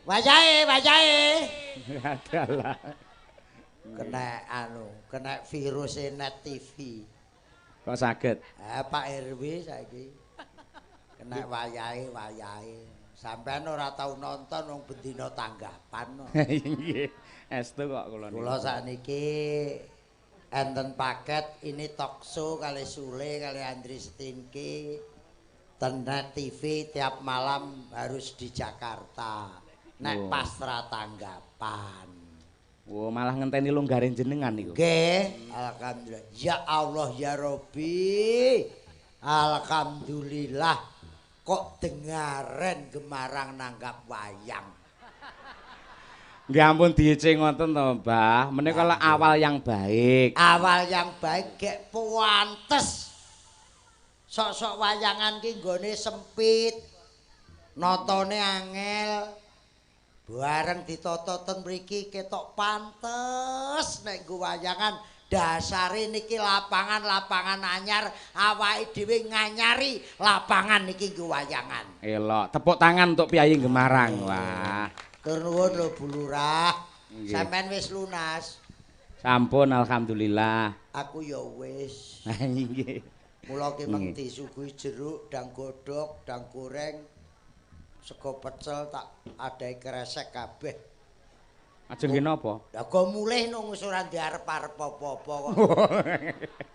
Wayahe, wayahe. Adalah. Kena anu, kena virus Net TV. Kok saged? Pak RW saiki. Kena wayahe, wayahe. Sampeyan ora tau nonton wong bendina tanggapan. Nggih. Estu kok kula niku. Kula sakniki enten paket ini talkshow kali Sule kali Andri Stinki. Ten Net TV tiap malam harus di Jakarta. Nek pasrah tanggapan. Oh, malah ngenteni longgare jenengan niku. Nggih, alhamdulillah. Ya Allah ya Robi. Alhamdulillah kok dengaren Gemarang nanggap wayang. Nggih ampun diece ngoten to, Mbah. Menika lek awal yang baik. Awal yang baik gek puantes. Sok-sok wayangan ki nggone sempit. Notone angel. Bareng ditata ten mriki ketok pantes nek nggo wayangan. Dasare niki lapangan-lapangan anyar, awake dhewe nganyari lapangan niki nggo wayangan. Elok, tepuk tangan untuk Piyayi Gemarang. Wah. Tur nuwun lho Bu Lurah. Sampeyan wis lunas? Sampun alhamdulillah. Aku ya wis. Nggih. Mula ki meng disuguhi jeruk, dang godhog, dang goreng, sego pecel tak adahi kresek kabeh. Ajeng nggih napa? Lah go mulih nang wis ora diarep-arep apa-apa kok.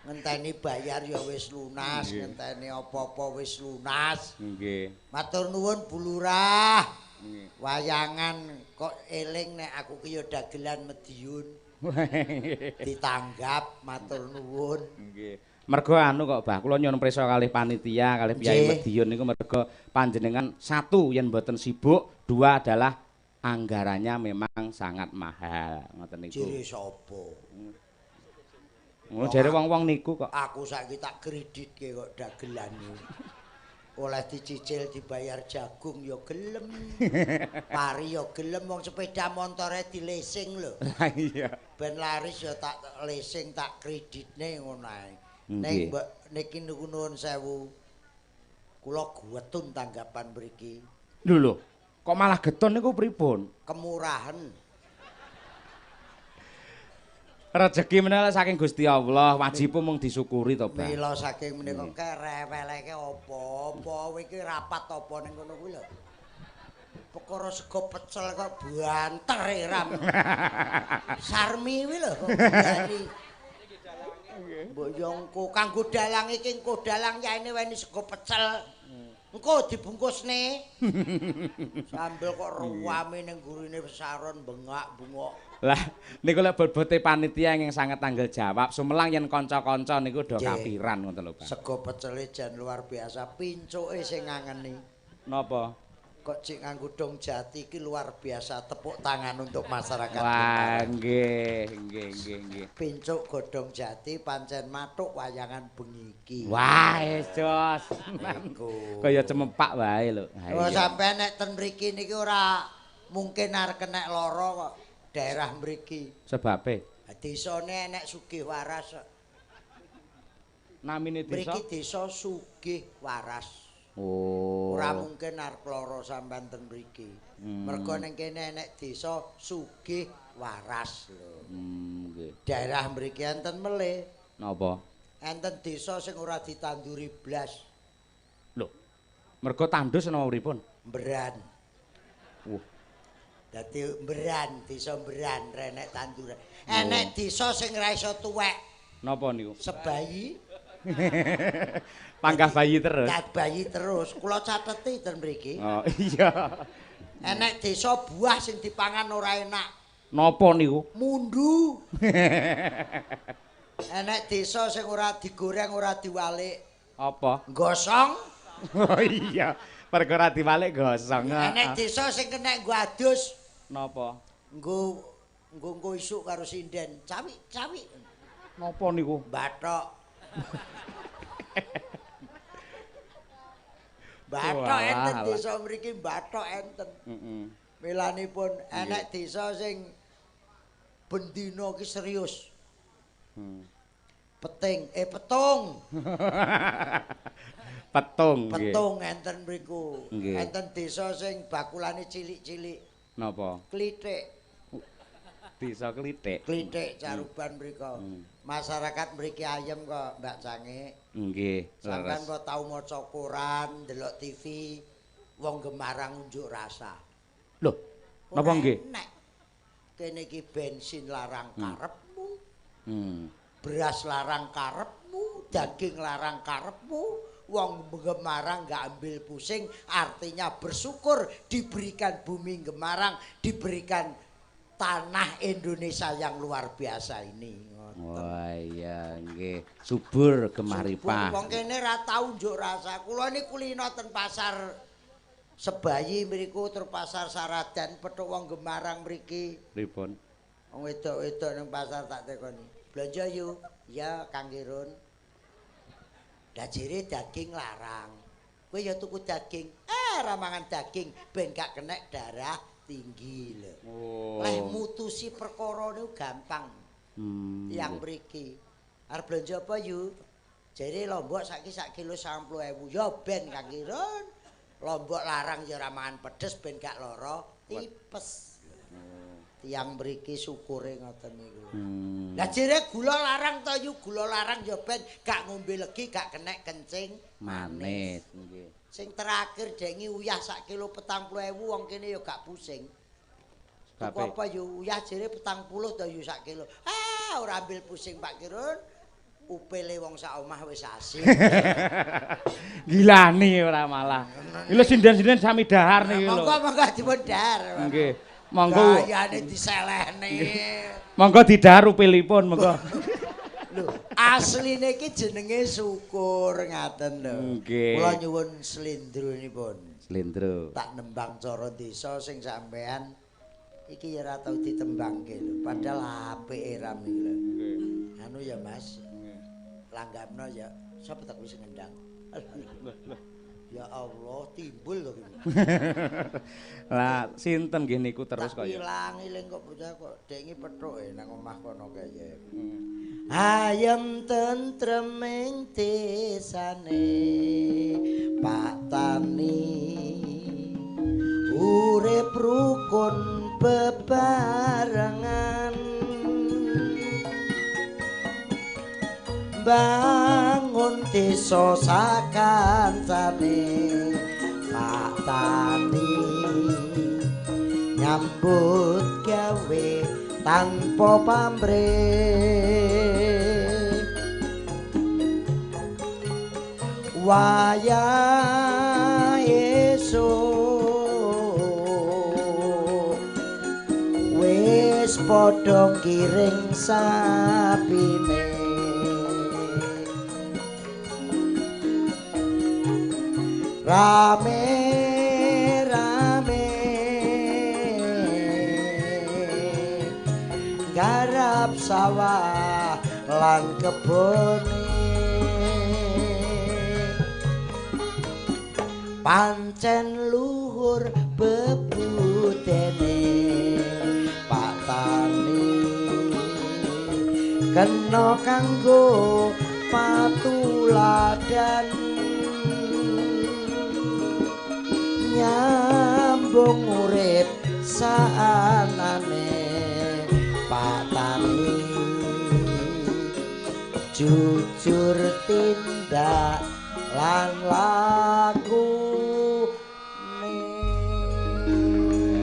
Ngenteni bayar ya wis lunas, ngenteni apa-apa wis lunas. Nggih. Matur nuwun Bu Lurah. Wayangan kok eling nek aku ki ya dagelan Mediun. Ditanggap matur nuwun. Nggih. Mergo anu kok Bah, kula nyuwun prisa kalih panitia kalih Piyayi Mediun niku mergo panjenengan satu yen mboten sibuk, dua adalah anggarannya memang sangat mahal ngoten niku. Jere sapa? Oh, jere wong-wong niku kok. Aku saiki tak kreditke kok dagelane. Oleh dicicil dibayar jagung ya gelem. Pari ya gelem wong sepeda montore dilesing lho. Lah iya. Ben laris ya tak lesing tak kreditne ngono ae. Ning mbok niki niku nuwun sewu. Kula getun tanggapan mriki. Lho lho. Kok malah getun niku pripun? Kemurahan. Rejeki menika saking Gusti Allah, wajib mung disyukuri to, Bang. Mila saking menika kereweleke apa-apa kowe iki rapat apa ning kono kuwi lho. Perkara sego pecel kok banter ram. Sarmi kuwi lho kok berani. Mbok yo engko kanggo dalang iki engko dalang yaene weni sego pecel. Engko dibungkusne. Sambel kok ruwame ning gurine saron bengak-bengok. Lah niku lek bobote panitia ingkang sanget tanggal jawab, sumelang yen kanca-kanca niku do kapiran ngoten lho, Pak. Sego pecele jan luar biasa, pincuke sing ngangeni. Napa? Kok cik nganggo dong jati iki luar biasa, tepuk tangan untuk masyarakat. Wah, nggih, nggih, nggih, nggih. Pincuk godhong jati pancen mathuk wayangan bengi iki. Wah, jos. Kaya cemepak wae lho. Oh, sampean nek ten mriki niki ora mungkin arep kenek lara kok daerah mriki. Sebabe? Desane enek sugih waras. Namine desa? Mriki desa sugih waras. Oh. Ora mungkin arep lara sampean ten mriki. Mergo ning kene enek desa sugih waras lho. Nggih. Daerah mriki enten melih. Napa? Enten desa sing ora ditanduri blas. Lho. Mergo tandus napa pripun? Mberan. Wah. Dadi mberan, desa mberan renek tanduran. Enek desa sing ora iso tuwek. Napa niku? Sebayi. Panggah bayi terus. Panggah bayi terus. Kula cateti ten mriki. Oh iya. Enek desa buah sing dipangan ora enak. Napa niku? Mundu. Enek desa sing ora digoreng ora diwalik. Apa? Gosong. Oh iya. Perkara diwalik gosong. Enek desa sing kenek nggo adus. Napa? Nggo nggo isuk karo sinden. Cawik-cawik. Napa niku? Bathok. Bathok enten desa mriki, bathok enten. Milanipun enek desa sing bendina ki serius. Peting, petung. Petung nggih. Petung enten mriku. Enten desa sing bakulane cilik-cilik. Napa? Klitik. Desa Klitik. Klitik Caruban mriku. Masyarakat mriki ayem kok, Mbak Cange. Nggih, Sampeyan kok tau maca koran, ndelok TV, wong Gemarang unjuk rasa. Lho, napa nggih? Nek kene iki bensin larang karepmu. Beras larang karepmu, daging larang karepmu, wong Gemarang nggak ambil pusing, artinya bersyukur diberikan bumi Gemarang, diberikan tanah Indonesia yang luar biasa ini. Wah iya nggih, subur gemaripah. Wong kene ra tau njuk rasa. Kula niku kulino ten pasar Sebayi mriku, tur pasar Saradan, petuk wong Gemarang mriki. Pripun? Wong wedok-wedok ning pasar tak tekoni. Blanja yu, ya Kang Kirun. Dajire daging larang. Kowe ya tuku daging. Ra mangan daging ben gak kenek darah tinggi lho. Oh. Leh mutusi perkara niku gampang. Tiyang mriki. Arep blanja apa yu? Jere lombok saiki sak kilo 90.000. Ya ben Kang Kirun. Lombok larang ya ora mangan pedes ben gak lara tipes. Tiyang mriki syukure ngoten niku. Lah jere gula larang to yu, gula larang ya ben gak ngombe legi, gak kenek kencing manis. Nggih. Sing terakhir dengi uyah sak kilo 40.000 wong kene ya gak pusing. Tuku apa yu uyah jere 40 to yu sak kilo. Ah ora ambil pusing Pak Kirun. Upele wong sak omah wis asik. Gilani ora malah. Iki lho sinden-sinden sami dahar niki lho. Monggo-monggo dipun dahar. Nggih. Monggo. Gayane diselehne. Monggo didahar upilipun monggo. Lho, asline iki jenenge syukur ngaten lho. Kula nyuwun slendronipun. Slendro. Tak nembang cara desa sing sampean iki ya ora tau ditembangke lho. Padahal apike ram iki lho. Nggih. Anu ya Mas. Langgamno ya. Sapa tak wis ngendang. Ya Allah, timbul lho iki. Lah sinten nggih niku terus kaya. Tak ilang-iling kok bocah kok dengi pethuke nang omah kono kaya. Ayem tentrem ing desane Pak Tani, urip rukun bebarengan, bangun desa sakancane Pak Tani, nyambut gawe tanpa pamrih, wayah esuk wis padha ngiring sapine, rame rame garap sawah lan kebone, pancen luhur bebudene Pak Tani, kena kanggo patuladan, nyambung urip saanane Pak Tani, jujur tindak lan laku.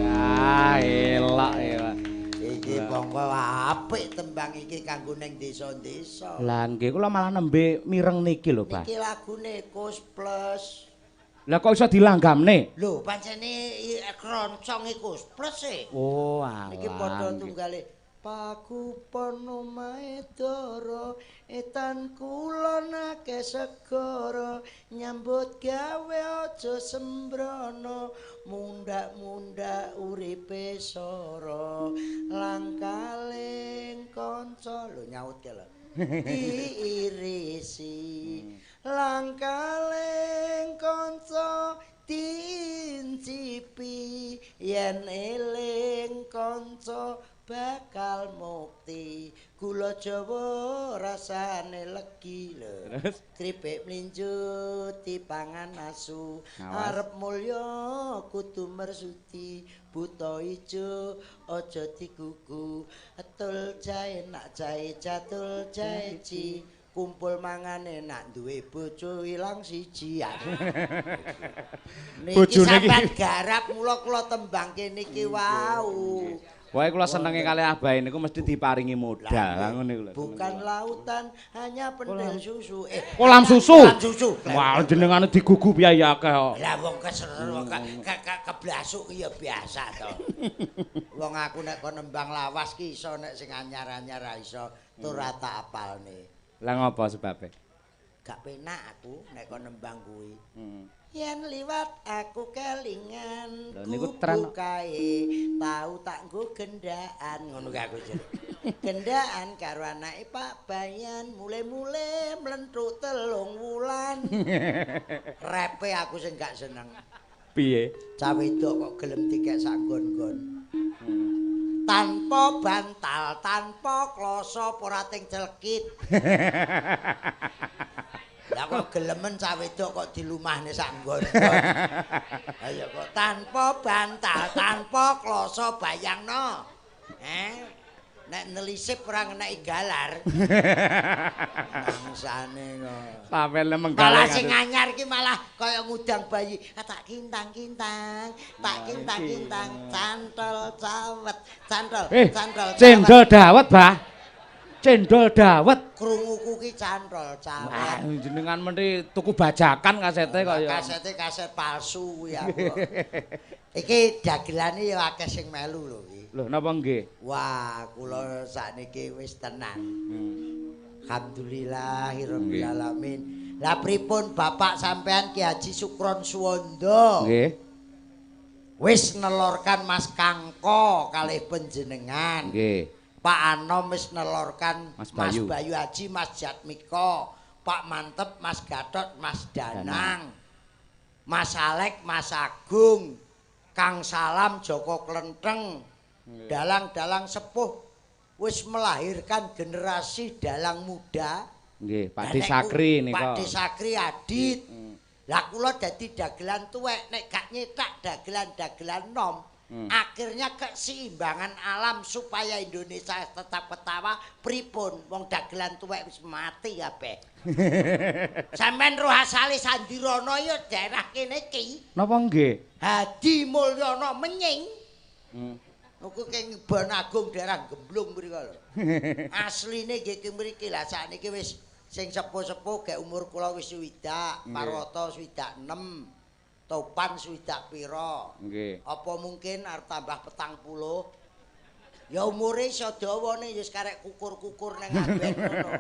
Ya elok ya. Iki monggo apik tembang iki kanggo ning desa-desa. Lah nggih kula malah nembe mireng niki lho, Pak. Niki lagune Koes Plus. Lah kok iso dilanggamne? Lho, pancene kroncong iku Plus e. Oh, alah. Niki padha tunggale Pakupon omahe Dara, etan kulon akeh segara, nyambut gawe aja sembrono, mundak-mundak uripe sora, langkaling kanca. Lho nyaut ke lho. Diirisi langkaling kanca diincipi, yen eling kanca bakal mukti. Gula Jawa rasane legi lho. Terus Kripik mlinjo dipangan asu. Awas. Arep mulya kudu mersuti. Buta ijo aja digugu. Etul jae nak jae jatul jae ji. Kumpul mangane nak duwe bojo ilang siji. Niki Bojone iki- sampean garap mula kula tembangke niki wau. Pokoke kula senenge kalih abahe niku mesti diparingi modal. Lah ngono niku lho. Bukan lautan hanya pentil susu. Kolam susu. Kolam susu. Wah, jenengane digugu piye akeh kok. Lah wong kesel keblasuk ya biasa to. Wong aku nek kon nembang lawas ki iso nek sing anyar-anyar ra iso tur ora tak apalne. Lah ngopo sebabe? Gak penak aku nek kon nembang kuwi. Yen liwat aku kelingan Lho, niku tren. kubu kae tau tak nggo gendaan ngono kae aku jare. Gendaan karo anake Pak Bayan mule-mule mlenthuk 3 wulan. Repe aku sing gak seneng. Piye? Cah wedok kok gelem dikek sak nggon-nggon. Tanpa bantal, tanpa kloso ora ting celkit. Lah kok gelemen cah wedok kok dilumahne sak nggon-nggon. Ayo kok tanpa bantal, tanpa kloso bayangno. Nek nelisip ora ngeneki galar. Bangsane kok. Sampe lemenggaleng. Malah sing anyar iki malah kaya ngudang bayi. Ah, tak kintang-kintang, tak kintang-kintang, cantol cawet, cantol, cantol. Cendol dawet, Bah. Cendol dawet. Krunguku ki cantol cawet. Wah, jenengan mesti tuku bajakan kasete kok ya. Kasete kaset palsu kuwi aku. Iki dagelane ya akeh sing melu lho iki. Lho napa nggih? Wah, kula sakniki wis tenang. Alhamdulillahirabbil alamin. Lah pripun bapak sampean Ki Haji Sukron Suwondo? Nggih. Wis nelorkan Mas Kangko kalih panjenengan. Nggih. Pak Anom wis nelorkan Mas Bayu. Mas Bayu Haji, Mas Jatmiko, Pak Mantep, Mas Gatot, Mas Danang, Mas Alek, Mas Agung, Kang Salam, Joko Klenteng, dalang-dalang sepuh wis melahirkan generasi dalang muda. Nggih, Pak Desakri nika. Pak Desakri Adit. Lah kula dadi dagelan tuwek nek gak nyetak dagelan-dagelan nom. Akhirnya keseimbangan alam supaya Indonesia tetap ketawa pripun wong dagelan tuwek wis mati kabeh. Sampeyan roh asale Sandirono ya daerah kene iki. Napa nggih? Hadi Mulyono menying. Niku keng Bon Agung daerah Gemblung mriko lho. Asline nggih ki mriki lah sakniki wis sing sepuh-sepuh gek umur kula wis 60, Parwata 66. Topan swidak pira. Nggih. Apa mungkin arep tambah 40? Ya umure iso dawane ya wis karek kukur-kukur nang amben ngono.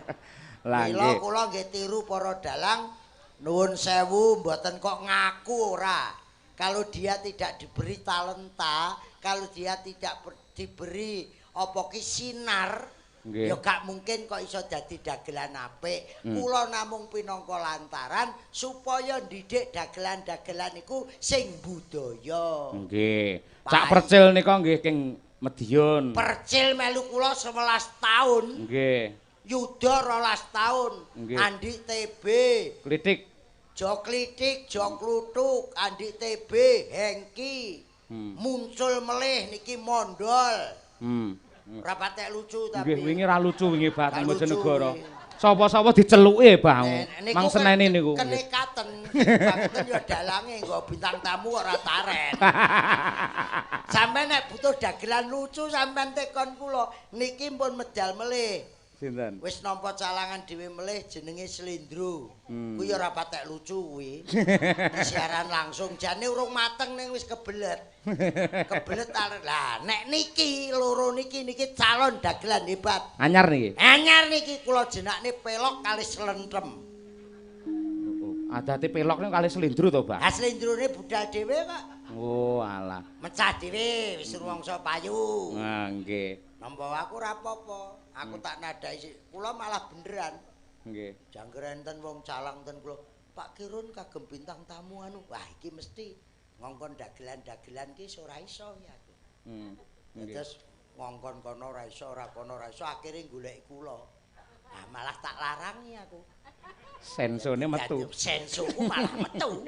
Lah Mila nggih. kula nggih tiru para dalang nuwun sewu mboten kok ngaku ora. Kalau dia tidak diberi talenta, kalau dia tidak diberi apa ki sinar, Nggih. ya gak mungkin kok iso dadi dagelan apik. Kula namung pinangka lantaran supaya ndidik dagelan-dagelan iku sing budaya. Nggih. Cak Percil nika nggih king Mediun. Percil melu kula 11 taun. Nggih. Yuda 12 taun. Nggih. Andi TB, Klitik. Jo Klitik, Jo Kluthuk, Andi TB, Hengki. Muncul melih niki mondol. Ora patek lucu tapi. Nggih, wingi ra lucu wingi Bah Gak teng lucu Bojonegoro. wingi. Sapa-sapa diceluke, Bang. Niku Mang seneni niku. Kenekaten. Banten ya dalange nggo bintang tamu kok ora taren. Sampeyan nek butuh dagelan lucu sampeyan tekon kula. Niki pun medal melih. Sinten? Wis nampa calangan dhewe melih jenenge Slendro. Kuwi ya ora patek lucu kuwi. Siaran langsung jane urung mateng ning wis kebelet. Kebelet arep. Lah nek niki loro niki niki calon dagelan hebat. Anyar niki. Anyar niki kula jenakne pelok kalih slentem. Adate pelok niku kalih slendro to, Bang? Ha slendrone budal dhewe kok. Oh, alah. Mecah dhewe wis rumangsa payu. Nah, nggih. Nampa aku ora apa-apa. Aku tak nadai sik. Kula malah beneran. Nggih. Jangger enten wong calang ten kula. Pak Kirun kagem bintang tamu anu. Wah, iki mesti ngongkon dagelan-dagelan ki ora iso ya aku. Nggih. Terus Ngongkon kono ora iso, ora kono ora iso, akhire goleki kula. Nah, malah tak larangi aku. Sensone metu. Sensoku malah metu.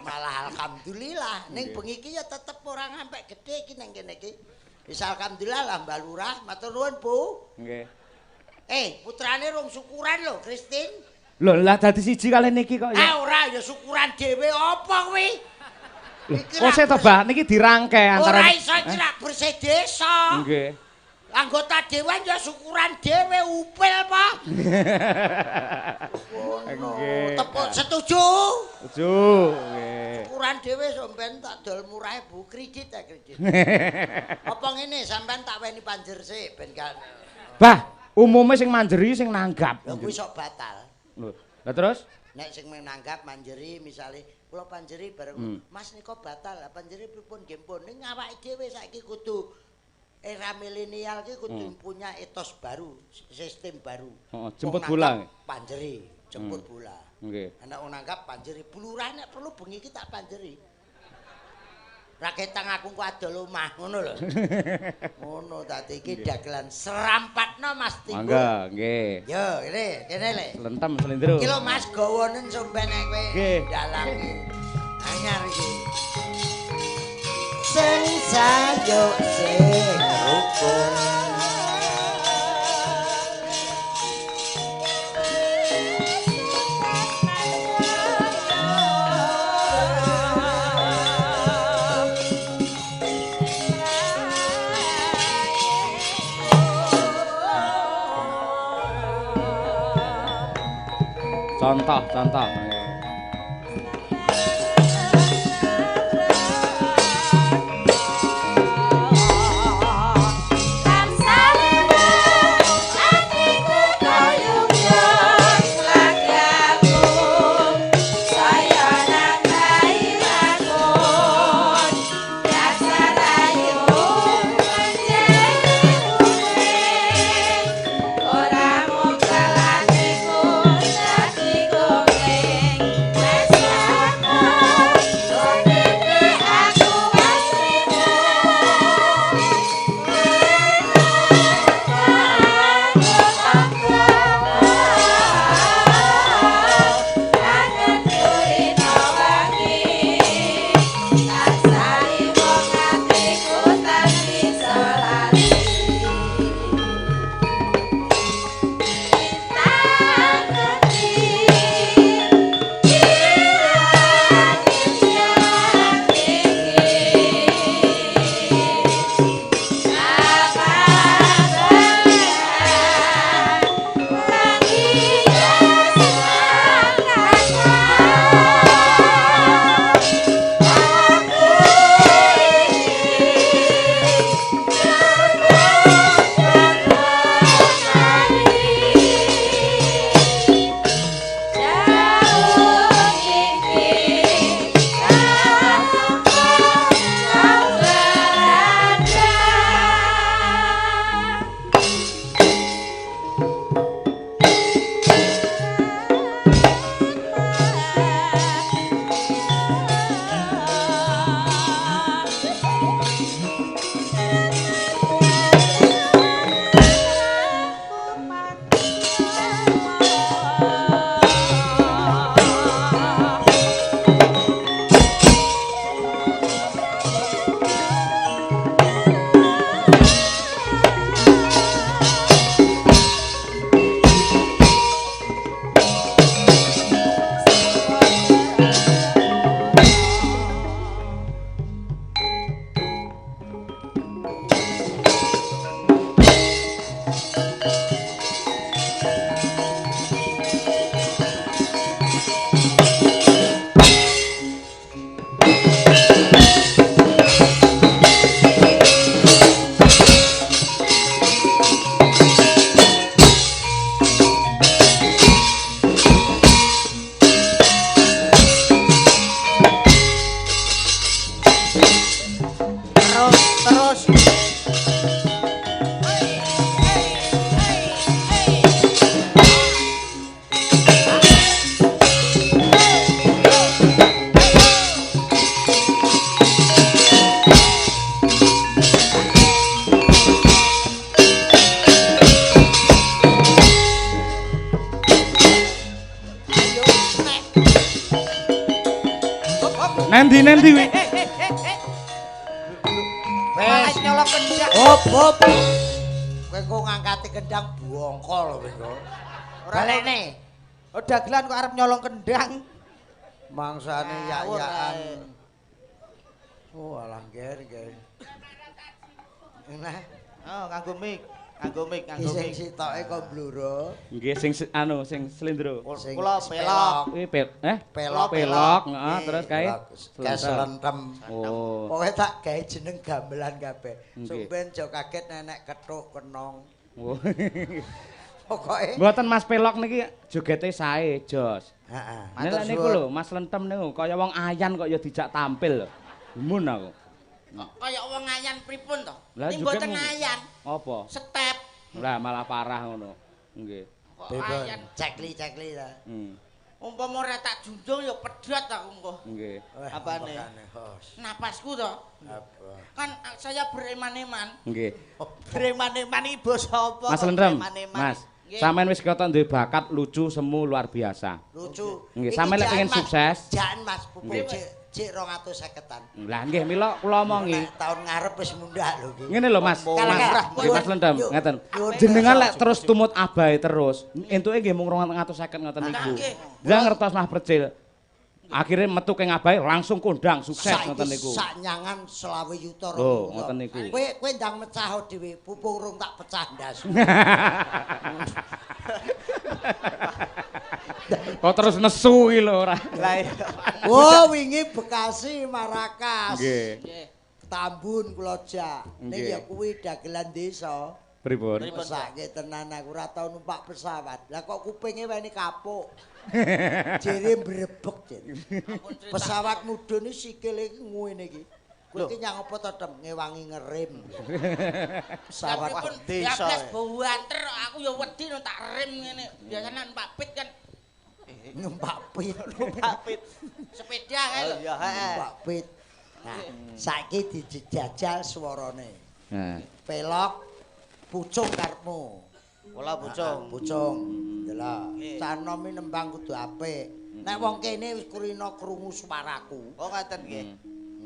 Malah alhamdulillah ning bengi iki ya tetep ora ngampe gedhe iki ning kene iki. Wis alhamdulillah lah Mbah Lurah, matur nuwun Bu. Nggih. Putrane rong syukuran lho, Kristin. Lho, lah dadi siji kalih niki kok ya. Ah ora ya syukuran dhewe apa kuwi? Kok sik to, Mbah, niki dirangke antara ora iso iki rak bersih desa. Nggih. Anggota dewan ya syukuran dhewe upil, Pak. Nggih. Tepuk setuju? Setuju, nggih. Syukuran dhewe sampean tak dol murah Bu, kredit ta kredit. Apa ngene sampean tak weni panjer sik ben kan. Bah, umume sing manjeri sing nanggap. Lho kuwi sok batal. Lho, lah terus? Nek sing nanggap manjeri misale kula panjeri bareng Mas nika batal, lah panjeri pripun nggih pun ning awake dhewe saiki kudu era milenial ki kudu punya etos baru, sistem baru. Heeh, jemput bola. Panjeri, jemput bola. Nggih. Ana wong nanggap panjeri, Bu Lurah nek perlu bengi iki tak panjeri. Ra ketang aku ku adol omah ngono lho. Ngono dadi iki dagelan serampatno Mas Timbul. Mangga, nggih. Yo, kene, kene le. Lentem slendro. Iki lho Mas gawanen sampean nek kowe dalang iki. Anyar iki. Sing sayuk sing rukun. Contoh, contoh. Ndi ndi kuwi? Wes nyolong kendang. Hop hop. Kowe kok ngangkati kendang bongkol kowe kok. Balekne. Oh dagelan kok arep nyolong kendang. Mangsane yak-yakan. Oh alah nger nger. Nah, oh nganggo mic. Nganggo mic, nganggo mic. Sing sitoke kok bluro. Nggih sing anu sing slendro. Kula pelok. Kuwi pelok. Pelok, heeh, terus kae selentem. Oh. Pokoke tak gawe jeneng gamelan kabeh. Sampeyan aja kaget nenek kethuk kenong. Oh. Pokoke mboten Mas Pelok niki jogete sae, jos. Heeh. Nek niku lho Mas Lentem niku kaya wong ayan kok ya dijak tampil lho. Gumun aku. Kok kaya wong ayan pripun to? Ning mboten ayan. Apa? Step. Lah malah parah ngono. Nggih. Kok ayan cekli-cekli ta. Umpama ora tak junjung ya pedhot aku engko. Nggih. Apane? Napasku to. Apa? Kan saya bereman-eman. Nggih. Bereman-eman iki basa apa? Mas Lentem. Mas, sampean wis ketok duwe bakat lucu semu luar biasa. Lucu. Nggih, sampean lek pengen sukses. Jan Mas pupuk cek 250-an. Lah nggih mila kula omongi. Tahun ngarep wis mundhak lho iki. Ngene lho Mas. Nggih Mas Lendam, ngeten. Jenengan lek terus tumut abahe terus, entuke nggih mung 250 ngoten niku. Lah ngertos Mas Percil. Akhire metu keng abahe langsung kondang sukses ngoten niku. Sak nyangan 20 yuta. Lho ngoten niku. Kowe kowe ndang mecah dhewe, pupung rung tak pecah ndas. Kok terus nesu iki lho ora. Lah iya. Oh wingi Bekasi Marakas. Nggih. Tambun kula jak. Ning ya kuwi dagelan desa. Pripun? Mesake tenan aku ora tau numpak pesawat. Lah kok kupinge weni kapuk. Jere mbrebek jere. Pesawat mudhun iki sikile ngene iki. Kowe iki nyang apa to, Tem? Ngewangi ngerem. Pesawat desa. Ya blas banter aku ya wedi no tak rem ngene. Biasane numpak pit kan. Numpak pit, numpak pit. Sepeda kae lho. Iya, heeh. Numpak pit. Nah, saiki dijajal swarane. Heeh. Pelok pucung karepmu. Kula pucung. Pucung. Delok. Cah nom nembang kudu apik. Nek wong kene wis kurina krungu suaraku. Oh ngaten nggih.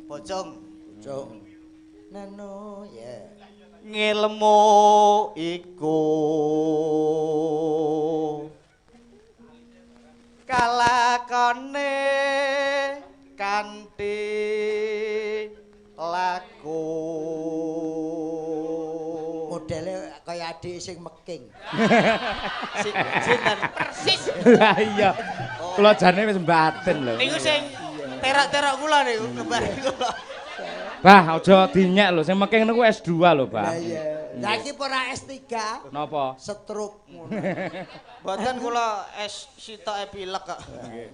Pucung. Pucung. Nano ya. Ngelmu iku kalakone kanthi laku. Modele kaya adik sing meking. Sinten persis. Lah iya. Kula jane wis mbatin lho. Niku sing terok-terok kula niku kembar kula. Bah, aja dinyek lho, sing meking niku S2 lho, Bah. Lah iya. Lah iki ora S3. Napa? Stroke ngono. Mboten kula S sitoke pilek kok. Nggih.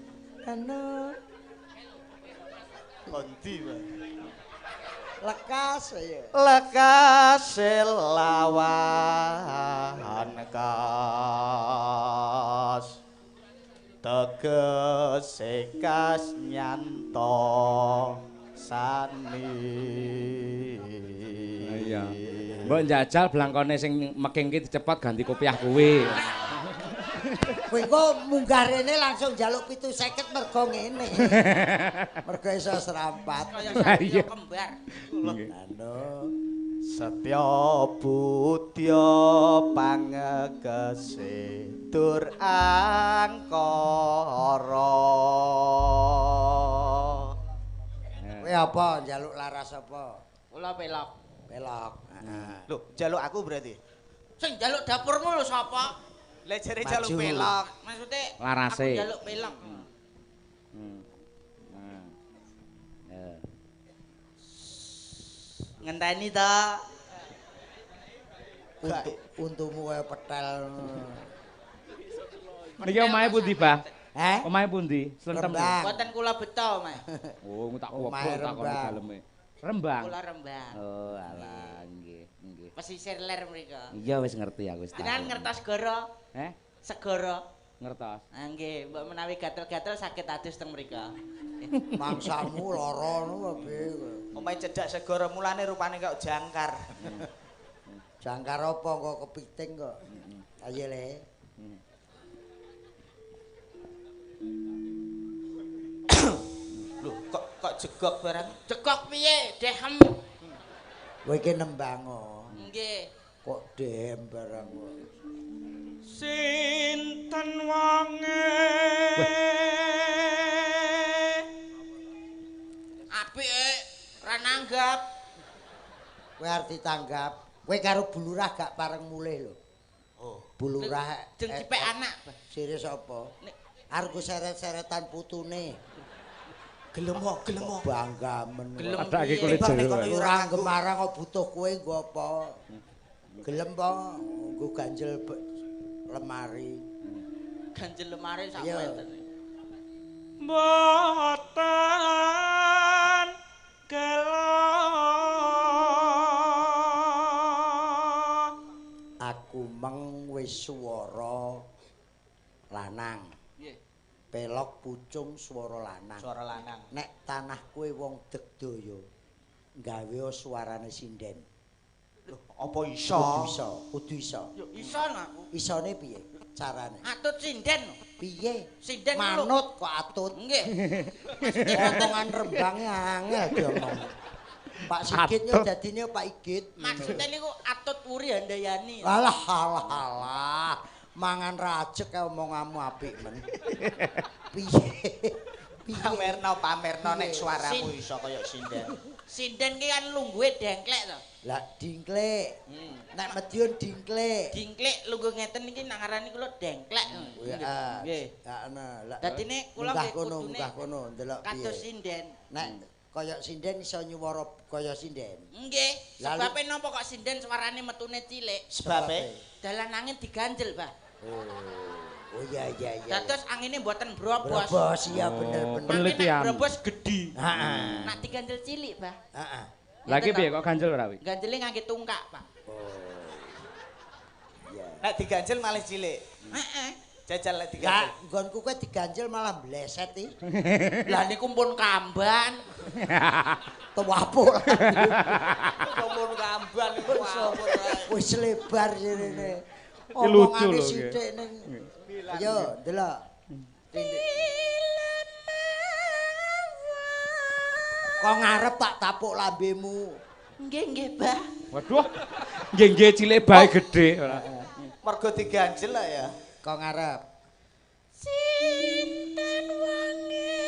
Anu. Kondi, Pak. Lekas ya. Lekas lawan kas. Tegese kas nyanto sani. Iya. Mbok njajal blangkone sing meking ki dicepot ganti kopiah kuwi. Kowe kok munggah rene langsung njaluk 750 mergo ngene. Mergo iso serampat. Kaya satya kembar. Anu Setya budya pangegese dur angkara. Kowe apa njaluk laras apa? Kula pelok. Pelok. Heeh. Lho, njaluk aku berarti. Sing njaluk dapurmu lho sapa? Lah jare njaluk pelok. Maksude larase. Aku njaluk pelok. Ngenteni ta. Untumu kaya petel. Niki omahe pundi, Bah? Heh? Omahe pundi? Slentem. Mboten kula beto, Mas. Oh, tak kobong takon daleme. Rembang. Kula Rembang. Oh, alah nggih, nggih. Pesisir ler mriku. Iya wis ngerti aku wis. Jenengan ngertos segara? Heh? Segara. Ngertos. Ah nggih, mbok menawi gatel-gatel saged adus teng mriku. Mangsamu lara ngono piye. Omahe cedhak segara mulane rupane kok jangkar. Jangkar apa kok kepiting kok. Ayo le. Lho, kok Kok jegok barang? Jegok piye? Dehem. Kowe iki nembang. Nggih. Kok dehem barang kok. Sinten wonge? Apike ora nanggap. Kowe arep ditanggap. Kowe karo Bu Lurah gak pareng mulih lho. Oh. Bu Lurah jeng dipek anak. Sire sapa? Arep seret-seretan putune. Gelem kok, gelem kok. Bangga men. Padake kulit jero. Ora gemarang kok butuh kowe nggo apa? Gelem po nggo ganjel lemari. Ganjel lemari sak wenten. Mboten gelo. Aku meng wis swara lanang. Nggih. Pelok pucung swara lanang. Swara lanang. Nek tanah kowe wong Degdaya gawe suarane sinden. Lho, apa iso? Kudu iso, kudu iso. Yo iso aku. Isone piye carane? Atut sinden. Piye? Sinden manut kok atut. Nggih. Omongan Rembange angel diomong. Pak Sigit yo dadine Pak Igit. Maksude niku atut wuri handayani. Alah alah alah. Mangan rajek kae omonganmu apik men. Piye? Pamerno, pamerno nek suaramu iso kaya sinden. Sinden ki kan lungguhe dengklek to. Lah dingklek. Nek Madiun dingklek. Dingklek lungguh ngeten iki nang ngarani kula dengklek. Heeh. Nggih. Heeh. Dadine kula nggih kono, munggah kono ndelok piye. Kados sinden. Nek kaya sinden iso nyuwara kaya sinden. Nggih. Sebabe napa kok sinden suarane metune cilik? Sebabe dalan angin diganjel, Pak. Oh. Oh iya iya iya. Dados angine mboten brobos. Brobos iya bener bener. Penelitian. Brobos gedhi. Heeh. Nak diganjel cilik, Pak. Heeh. Lah iki piye kok ganjel ora wi? Ganjele ngangge tungkak, Pak. Oh. Iya. Nek diganjel malah cilik. Heeh. Jajal lek diganjel. Lah nggonku kowe diganjel malah bleset iki. Lah niku pun kamban. Tewapuk. Pun kamban niku wis lebar sirine. Lucu Omongane lho. sithik ning. Ayo ndelok. Kok ngarep tak tapuk lambemu. Nggih nggih, Bah. Waduh. Nggih nggih cilik bae gedhe ora. Mergo diganjel lah ya. Kok ngarep. Sinten wonge.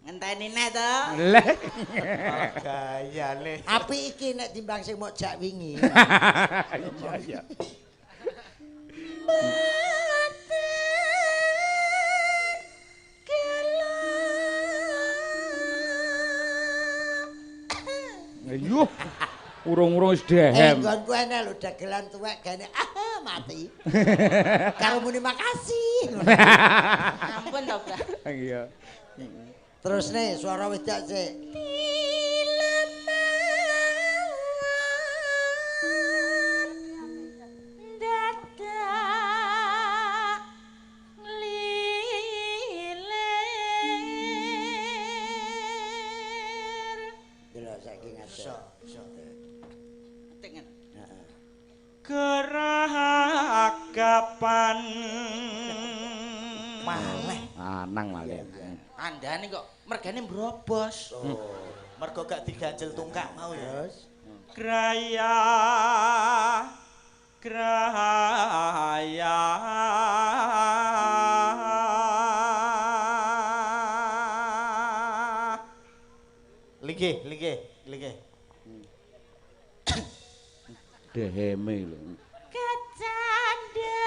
Ngenteni neh to. Leh. Gayane. Apik iki nek timbang sing mok jak wingi. Iya iya. Ayo. Urung-urung wis dehem. Nggonku enek lho dagelan tuwek gane ah mati. Karo muni makasih. Ampun to, Bah. Iya. Terus nih suara wedok sik. Dadak lilir. Delok saiki ngadeg. Iso, iso. Tengen. Heeh. Geragapan Maleh. Anang maleh. Kandhane kok mergane mbrobos. Oh. Mergo gak diganjel tungkak mau ya. Terus Graya graya. Linggih, linggih, linggih. Deheme lho. Kecandhak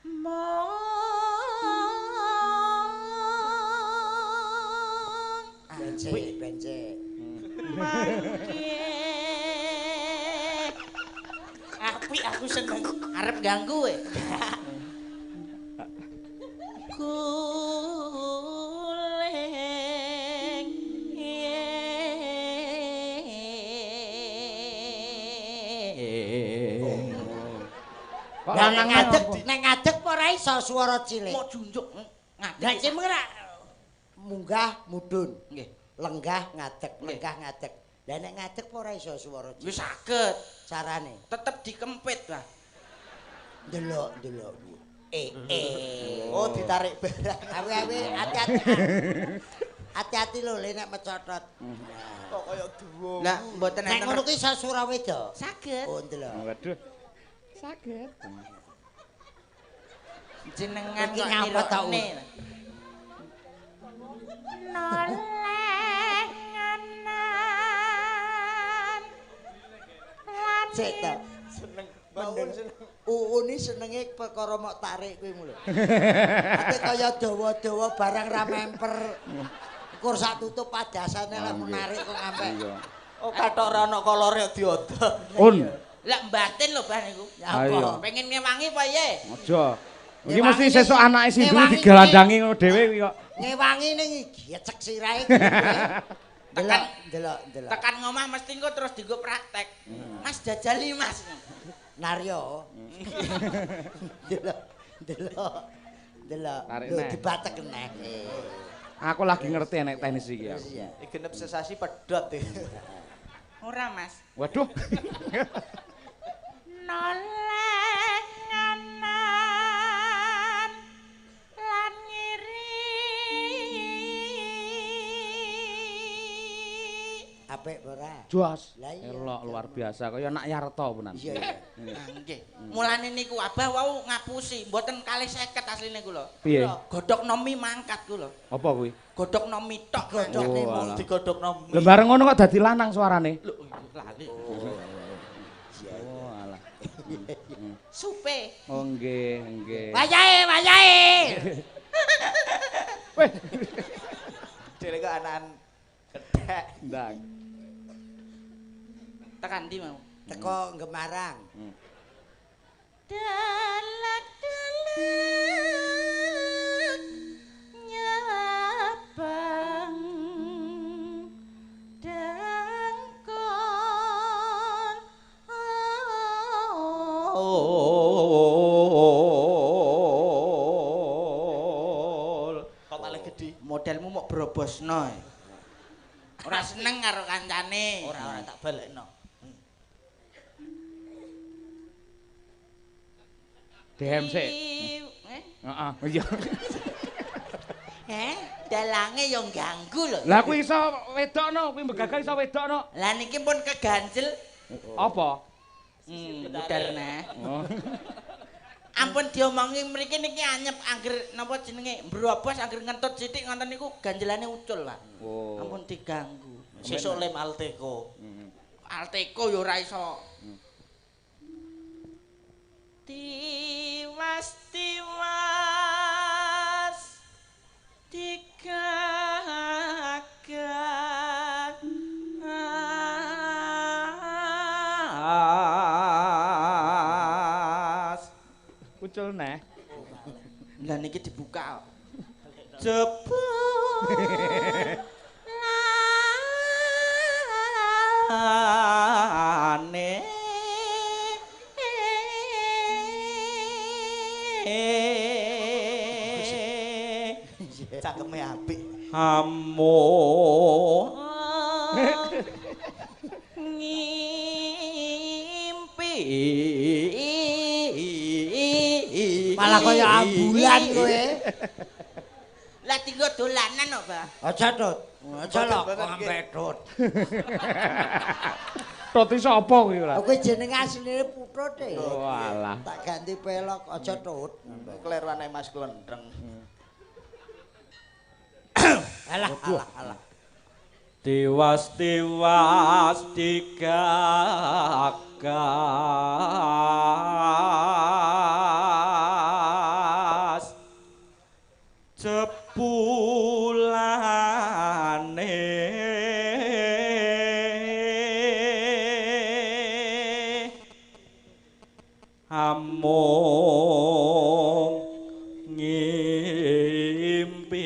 mong. Bencek, bencek. Mangke. Apik aku seneng. Arep ganggu e. Guling. Lah nek ngadeg, nek ngadeg apa ora iso swara cilik. Mau junjuk ngadeg. Lah cimeng ra munggah mudhun. Nggih. Lenggah ngadeg, lenggah ngadeg. Lah nek ngadeg apa ora iso swara cilik? Wis saged, Carane tetep dikempit, Bah. ndelok, ndelok. Oh, ditarik barang. Awe-awe hati-hati. Hati-hati lho le nek mecotot. Kok kaya duwo. Lah mboten Nek enten. ngono kuwi iso Suraweda. Saged. Oh, ndelok. Waduh. Saged. Jenengan Iki kok nyapa ta, nirokne. Noleh nganan lan Sik to. Seneng. Mbak seneng. Uun iki senenge perkara mok tarik kuwi lho. Ate kaya dawa-dawa barang ra memper. Kur sak tutup padasane lek menarik kok ngampe. Iya. Oh, kathok ora ana kolore diodot. Un. Lah batin lho Bah niku. Ayo. Pengen ngewangi apa piye? Aja. Iki mesti sesuk anake Sindu digelandangi ngono dhewe kuwi kok. Ngewangi ning gecek sirahe. Delok, delok, delok. Tekan ngomah mesti engko terus dienggo praktek. Mas jajali Mas. Naryo. Delok, delok. Delok. Tarik Lho neh. dibatek neh. Aku lagi ngerti nek teknis iki aku. Iya. Iki genep sesasi pedhot iki. Ora Mas. Waduh. Noleh nganan lan ngiri. Apik ora? Jos. Lah iya. Elok luar biasa kaya nak Yarto punan. Iya, iya. Nggih. Mulane niku Abah wau ngapusi, mboten kalih 50 asline kula. Piye? Godhog nomi mangkat kula. Apa kuwi? Godhog nomi tok. Godhog Oh, nemo. alah. Digodhogno. Lho bareng ngono kok dadi lanang suarane. Lho lali. Oh alah. Supe. Oh nggih, nggih. Wayahe, wayahe. Weh, Dhewe kok anakan gedhek. ndang. Tekan ndi mau? Teko Gemarang. Delek-delek nyabang dengkul. Kok malah gedhi. Modelmu mok brobosno. Ora seneng karo kancane. Ora ora tak balekno. DM sik. Eh? Heeh. Iya. Eh, dalange yo ganggu lho. Lah kuwi iso wedokno, kuwi mbegagal iso wedokno. Lah niki pun keganjel. Apa? Mudar neh. Oh. Ampun diomongi mriki niki anyep angger napa jenenge mbrobos angger ngentut sithik ngoten niku ganjelane ucul, Pak. Oh. Ampun diganggu. Sesuk lem Alteko. Alteko yo ora iso. Tiwas tiwas digagas. Ucul neh. Lah niki dibuka kok. Jebul lane Cangkeme apik. Amo ngimpi Malah kaya ambulan kowe. Lah tinggo dolanan kok, Bah. Aja tut. Aja lho kok sampe tut. Tut iso apa kuwi ora? Kowe jeneng asline Putut e. Oh alah. Tak ganti pelok aja tut. Klerwane Mas Klendreng. Alah alah alah. Tiwas tiwas digagas jebulane amung ngimpi.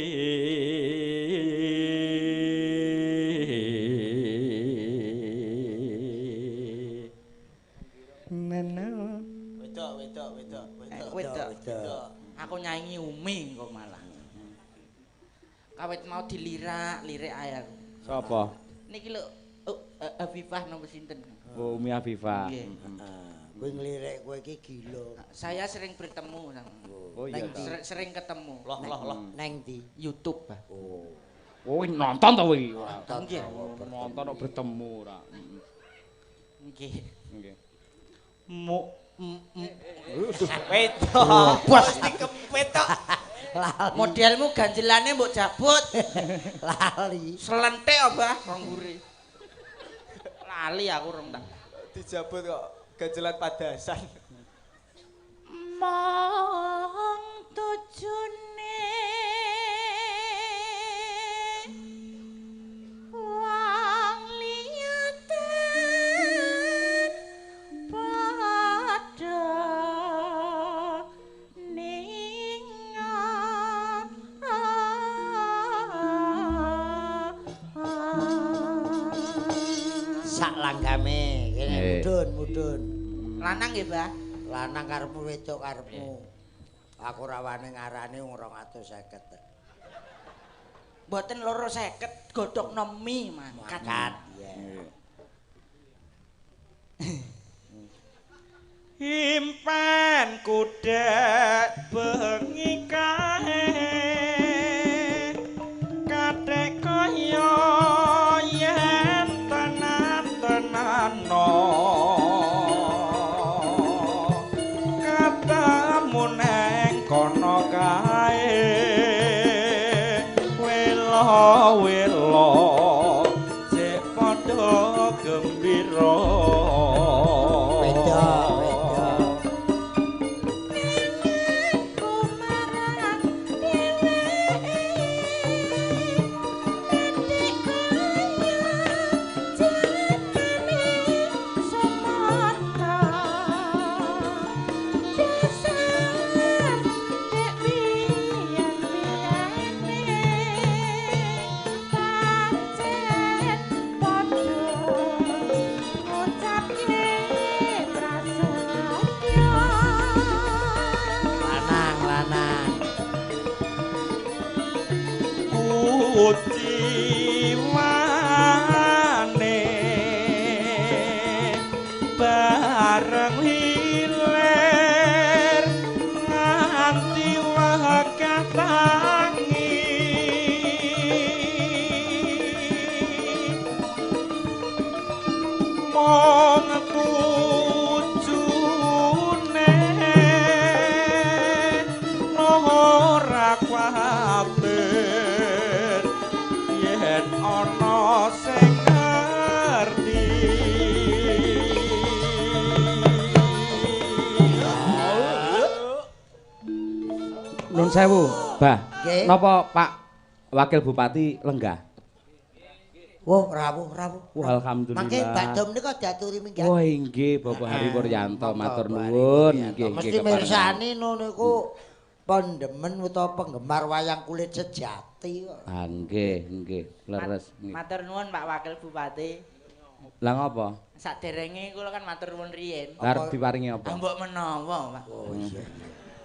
Nene. Wedok, wedok, wedok, wedok. Wedok. Wedok. Aku nyanyi Umi engko malah. Kawit mau dilirak, lirik ae aku. Sapa? Niki lho Oh, Afifah napa sinten? Oh, Umi Afifah. Nggih. Kowe nglirik kowe iki gila. Saya sering bertemu sama. Oh iya. Sering ketemu. Loh loh loh. Neng ndi? YouTube, Pak. Oh. Oh, nonton to kowe iki. Nggih. Nonton kok bertemu ora. Nggih. Nggih. Mu wedok. Bos dikempet tok. Lali. Modelmu ganjelane mbok jabut. Lali. Selentik apa, Mbah, wong mburi. Lali aku rong tak. Dijabut kok ganjelan padasan. Mong tujune wong liyatan padha ninga. Sak langgame kene mudhun mudhun. Lanang nggih, Mbah? Lanang karepmu wedok karepmu. Aku ora wani ngarani wong 250. Mboten 250 godhogno mi mangkat. Mangkat, iya. Impen kudek bengi kae kathek kaya yen tenan-tenano ketemu neng kono kae welo-welo sik padha gembira. Kuciwane bareng hilir nganti wegah tangi mong tujune ora kuwatir yen ana sing ngerti. Nun sewu, Mbah. Nggih. Napa Pak Wakil Bupati lenggah? Wah, rawuh rawuh. Wah, alhamdulillah. Mangke bakdo menika diaturi minggah. Wah, inggih Bapak Hari Puryanto matur nuwun. Nggih, Mesti nggih kepareng. mirsani ngono niku pendemen utawa penggemar wayang kulit sejati kok. Ah, nggih, nggih, leres. Nggih. Matur nuwun Pak Wakil Bupati. Lah ngopo? Saderenge kula kan matur nuwun riyin. Lah arep diparingi apa? Ah mbok menawa, Pak. Oh iya.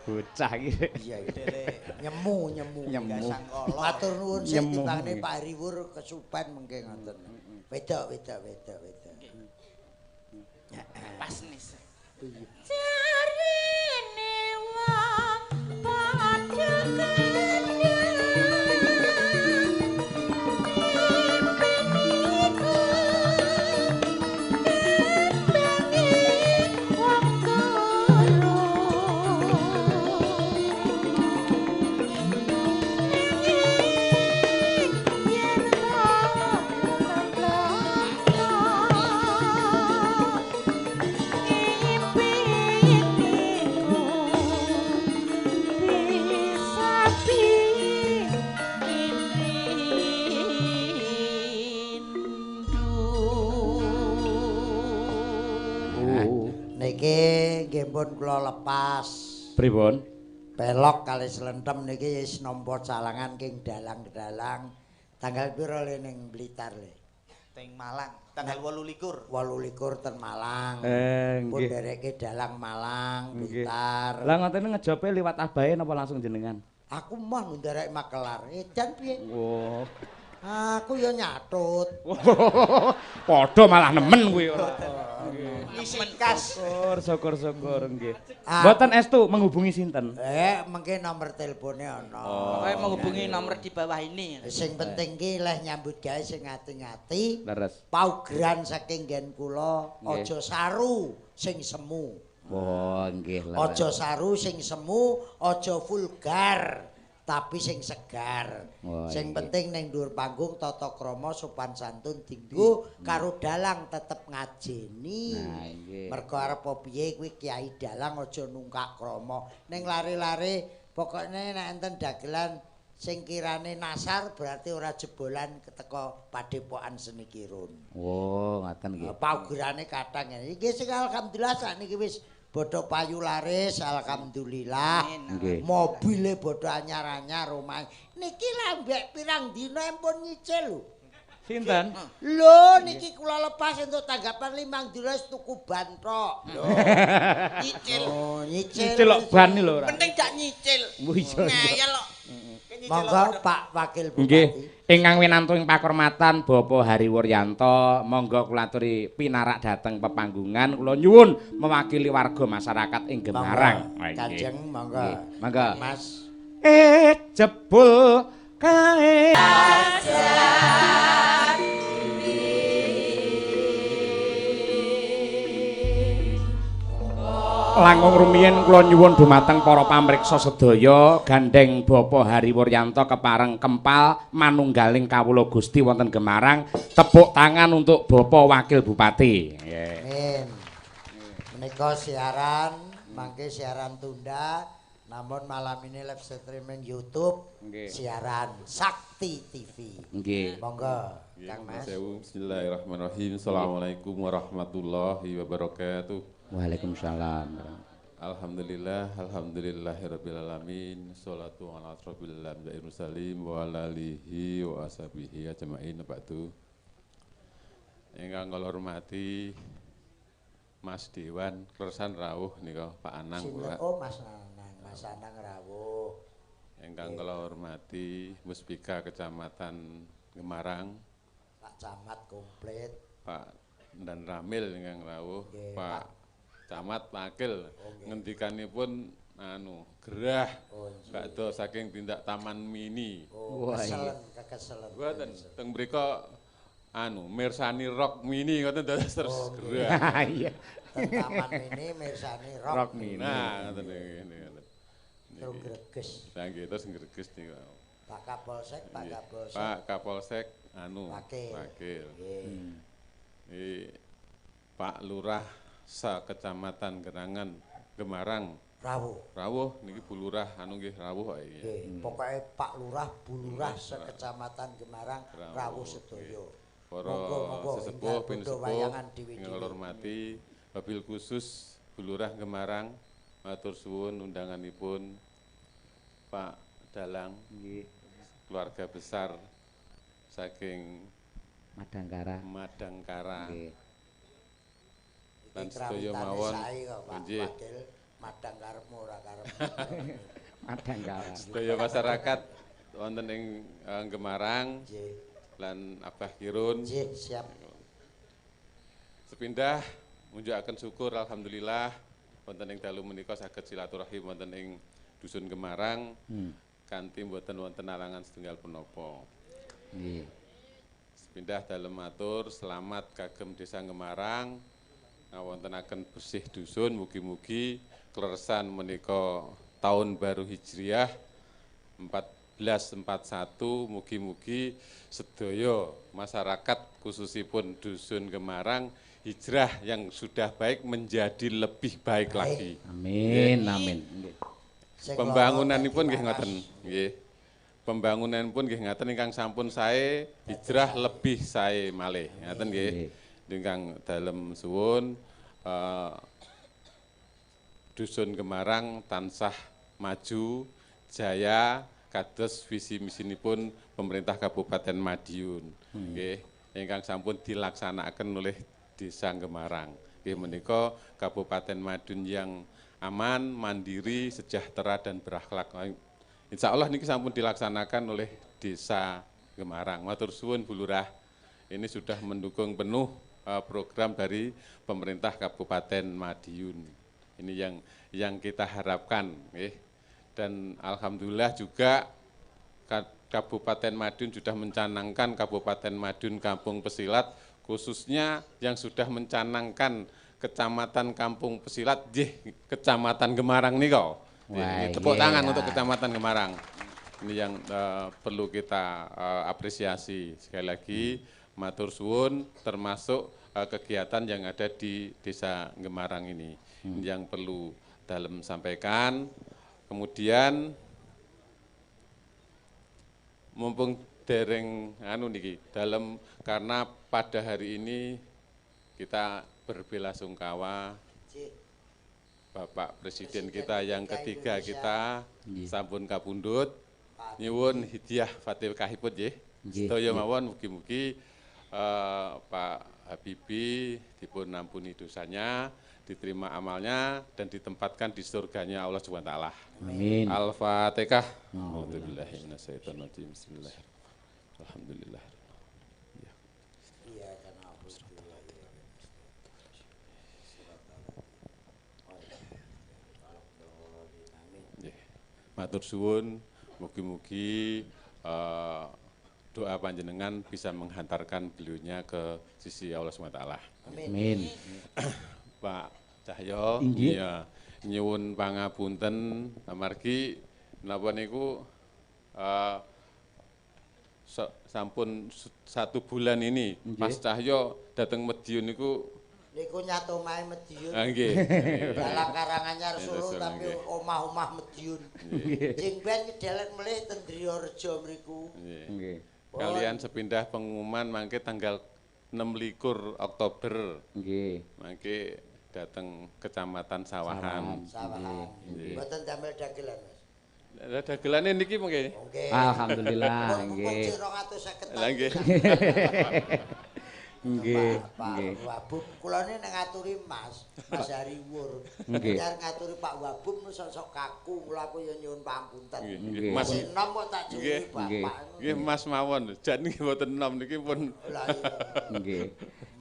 Bocah iki. Iya iya. Nyemu nyemu. Nyemu. Matur nuwun sing Nyemu. dipangane Pak Hariwur kesupen mengke ngoten. Wedok wedok wedok wedok. Pas nis. Jarene wong padha kandhang impeniku kembange wong turu nanging yen Niki nggih pun kula lepas. Pripun? Pelok kali slentem niki wis nampa calangan king dalang-dalang. Tanggal pira le ning Blitar le? Teng Malang tanggal 28. 28 ten Malang. Pun Nggih. ndereke dalang Malang, Nggih. Blitar. Lah ngoten ngejope liwat abahe napa langsung jenengan? Aku mah nderek makelar. Edan piye? Oh. Aku ya nyatut. Padha malah nemen kuwi ora. Ngisi kas. Syukur, syukur, syukur nggih. Mboten estu menghubungi sinten? Mengke nomor telepone ana. Pokoke menghubungi nomor di bawah ini. Sing penting ki leh nyambut gawe sing ati-ati. Leres. Paugeran saking nggen kula aja saru sing semu. Oh, nggih leres. Aja saru sing semu, aja vulgar. Tapi sing segar. Oh, sing penting ning dhuwur panggung tata krama sopan santun dinggo karo dalang tetep ngajeni. Nah, nggih. Mergo arep piye kuwi kiai dalang aja nungkak krama. Ning lare-lare pokokne nek enten dagelan sing kirane nasar berarti ora jebolan teko Padepokan Seni Kirun. Oh, ngaten nggih. Paugerane kathah ngene. Iki sing alhamdulillah sakniki wis bodho payu laris, alhamdulillah. Nggih. Mobile bodho anyar-anyar omahe. Niki lambek pirang dina empun nyicil lho. Sinten? Lho niki kula lepas entuk tanggapan 5 dina wis tuku ban tok. Lho. Nyicil. Oh, nyicil. Nyicil kok ban lho ora. Penting gak nyicil. Iya. Ngeyel kok. Monggo Pak Wakil Bupati. Nggih. Ingkang winantu ing pakurmatan Bapak Hari Wuryanto, monggo kula aturi pinarak dhateng pepanggungan. Kula nyuwun mewakili warga masyarakat ing Gemarang. Kanjeng monggo. Monggo. Mas. Jebul kae. Langkung rumiyin kula nyuwun dumateng para pamriksa sedaya gandeng Bapak Hari Wuryanto kepareng kempal manunggaling kawula Gusti wonten Gemarang. Tepuk tangan untuk Bapak Wakil Bupati. Amin. Menika siaran mangke siaran tunda, namun malam ini live streaming YouTube siaran Sakti TV. Nggih. Monggo Kang Mas. Bismillahirrahmanirrahim. Assalamualaikum warahmatullahi wabarakatuh. Waalaikumsalam. Alhamdulillah, alhamdulillahirabbil alamin. Shalatu ala asrofil anbiya'i mursalin wa ala alihi wa ashabihi ajmain. Ba'du. Ingkang kula hormati Mas Dewan Kersan rawuh nika Pak Anang. Sinten? Oh, Mas Anang, Mas Anang rawuh. Ingkang kula hormati Muspika Kecamatan Gemarang, Pak Camat komplit, Pak Dan Ramil ingkang rawuh, Pak Camat Wakil. Ngendikanipun anu gerah bakdo saking tindak Taman Mini. Oh, keselen, kekeselen. Mboten teng mriku anu mirsani rock mini ngoten dados terus gerah. Iya. Teng Taman Mini mirsani rock mini. Nah, ngoten niki. Terus greges. Lah nggih terus greges niku. Pak Kapolsek, Pak Kapolsek. Pak Kapolsek anu Wakil. Wakil. Nggih. Pak Lurah sa Kecamatan Gerangan Gemarang rawuh. Rawuh niki Bu Lurah anu nggih rawuh kok iki. Nggih, pokoke Pak Lurah, Bu Lurah sekecamatan Gemarang rawuh sedaya. Para sesepuh pinusepuh ingkang kula hormati, wabil khusus Bu Lurah Gemarang matur suwun undanganipun Pak Dalang nggih, keluarga besar saking Madangkara. Madangkara. Nggih. Lan sedaya mawon nggih. Madang karepmu ora karepmu. Madangkara. Sedaya masyarakat wonten ing Gemarang nggih. Lan Abah Kirun. Nggih, siap. Sepindah munjukaken syukur alhamdulillah wonten ing dalu menika saged silaturahim wonten ing dusun Gemarang. Kanthi mboten wonten alangan setunggal punapa. Nggih. Sepindah dalem matur selamat kagem Desa Gemarang. Ngawontenaken bersih dusun, mugi-mugi kleresan menika tahun baru Hijriah 1441, mugi-mugi sedaya masyarakat khususipun dusun Gemarang hijrah yang sudah baik menjadi lebih baik lagi. Amin, amin. Pembangunanipun nggih ngoten, nggih. Pembangunanipun nggih ngaten ingkang sampun sae hijrah lebih sae malih. Ngaten nggih. Ingkang dalem suwun dusun Gemarang tansah maju jaya kados visi misinipun pemerintah Kabupaten Madiun. Nggih, ingkang sampun dilaksanakaken oleh Desa Gemarang. Nggih menika Kabupaten Madiun yang aman, mandiri, sejahtera dan berakhlak. Insyaallah niki sampun dilaksanakan oleh Desa Gemarang. Matur suwun Bu Lurah, ini sudah mendukung penuh program dari pemerintah Kabupaten Madiun. Ini yang kita harapkan, nggih. Dan alhamdulillah juga Kabupaten Madiun sudah mencanangkan Kabupaten Madiun Kampung Pesilat, khususnya yang sudah mencanangkan Kecamatan Kampung Pesilat, nggih, Kecamatan Gemarang nika. Wah, Ini tepuk tangan iya. untuk Kecamatan Gemarang. Ini yang perlu kita apresiasi. Sekali lagi matur suwun, termasuk kegiatan yang ada di Desa Gemarang ini. Ini yang perlu dalem sampaikan. Kemudian mumpung dereng anu niki dalem, karena pada hari ini kita berbelasungkawa Bapak Presiden kita yang ketiga kita sampun kapundhut. Nyuwun hidayah Fatihahipun nggih. Sedaya mawon mugi-mugi Pak Habibie dipun ampuni dosanya, diterima amalnya dan ditempatkan di surganya Allah Subhanahu wa taala. Amin. Al-Fatihah. A'udzubillahi minasyaitonirrajim. Bismillahirrahmanirrahim. Alhamdulillah. Ya. Iya kan alhamdulillah. Nggih. Matur suwun, mugi-mugi doa panjenengan bisa menghantarkan beliaunya ke sisi Allah Subhanahu wa taala. Amin. Pak Cahyo, Inggih. iya, nyuwun pangapunten amargi napa niku sampun 1 bulan ini Mas Cahyo dateng Madiun niku. Niku nyat omahe Madiun. Ah, nggih. Dalang Karanganyar Nggih, Solo Solo, tapi nggih. omah-omah Madiun. Jing ben nyedelek melih ten Driyorejo mriku. Nggih. Nggih. Kalian sepindah pengumuman mangke tanggal 26 Oktober. Nggih. Mangke dateng Kecamatan Sawahan. Sawahan. Mboten damel dagelan, Mas. Lah dagelane niki mangke. Nggih. Alhamdulillah Mumpung nggih. 250. Lah nggih. Nggih, Pak nggih. Wabub kula ne nek ngaturi Mas, Mas Hariwur. Nggih. Nek ngaturi Pak Wabub sok-sok kaku, kula aku ya nyuwun pangapunten. Nggih. Mas Masih enom kok tak Nggih. cuwi bapak. Nggih Mas mawon. Jan niki mboten enom niki pun Lah iya. Nggih.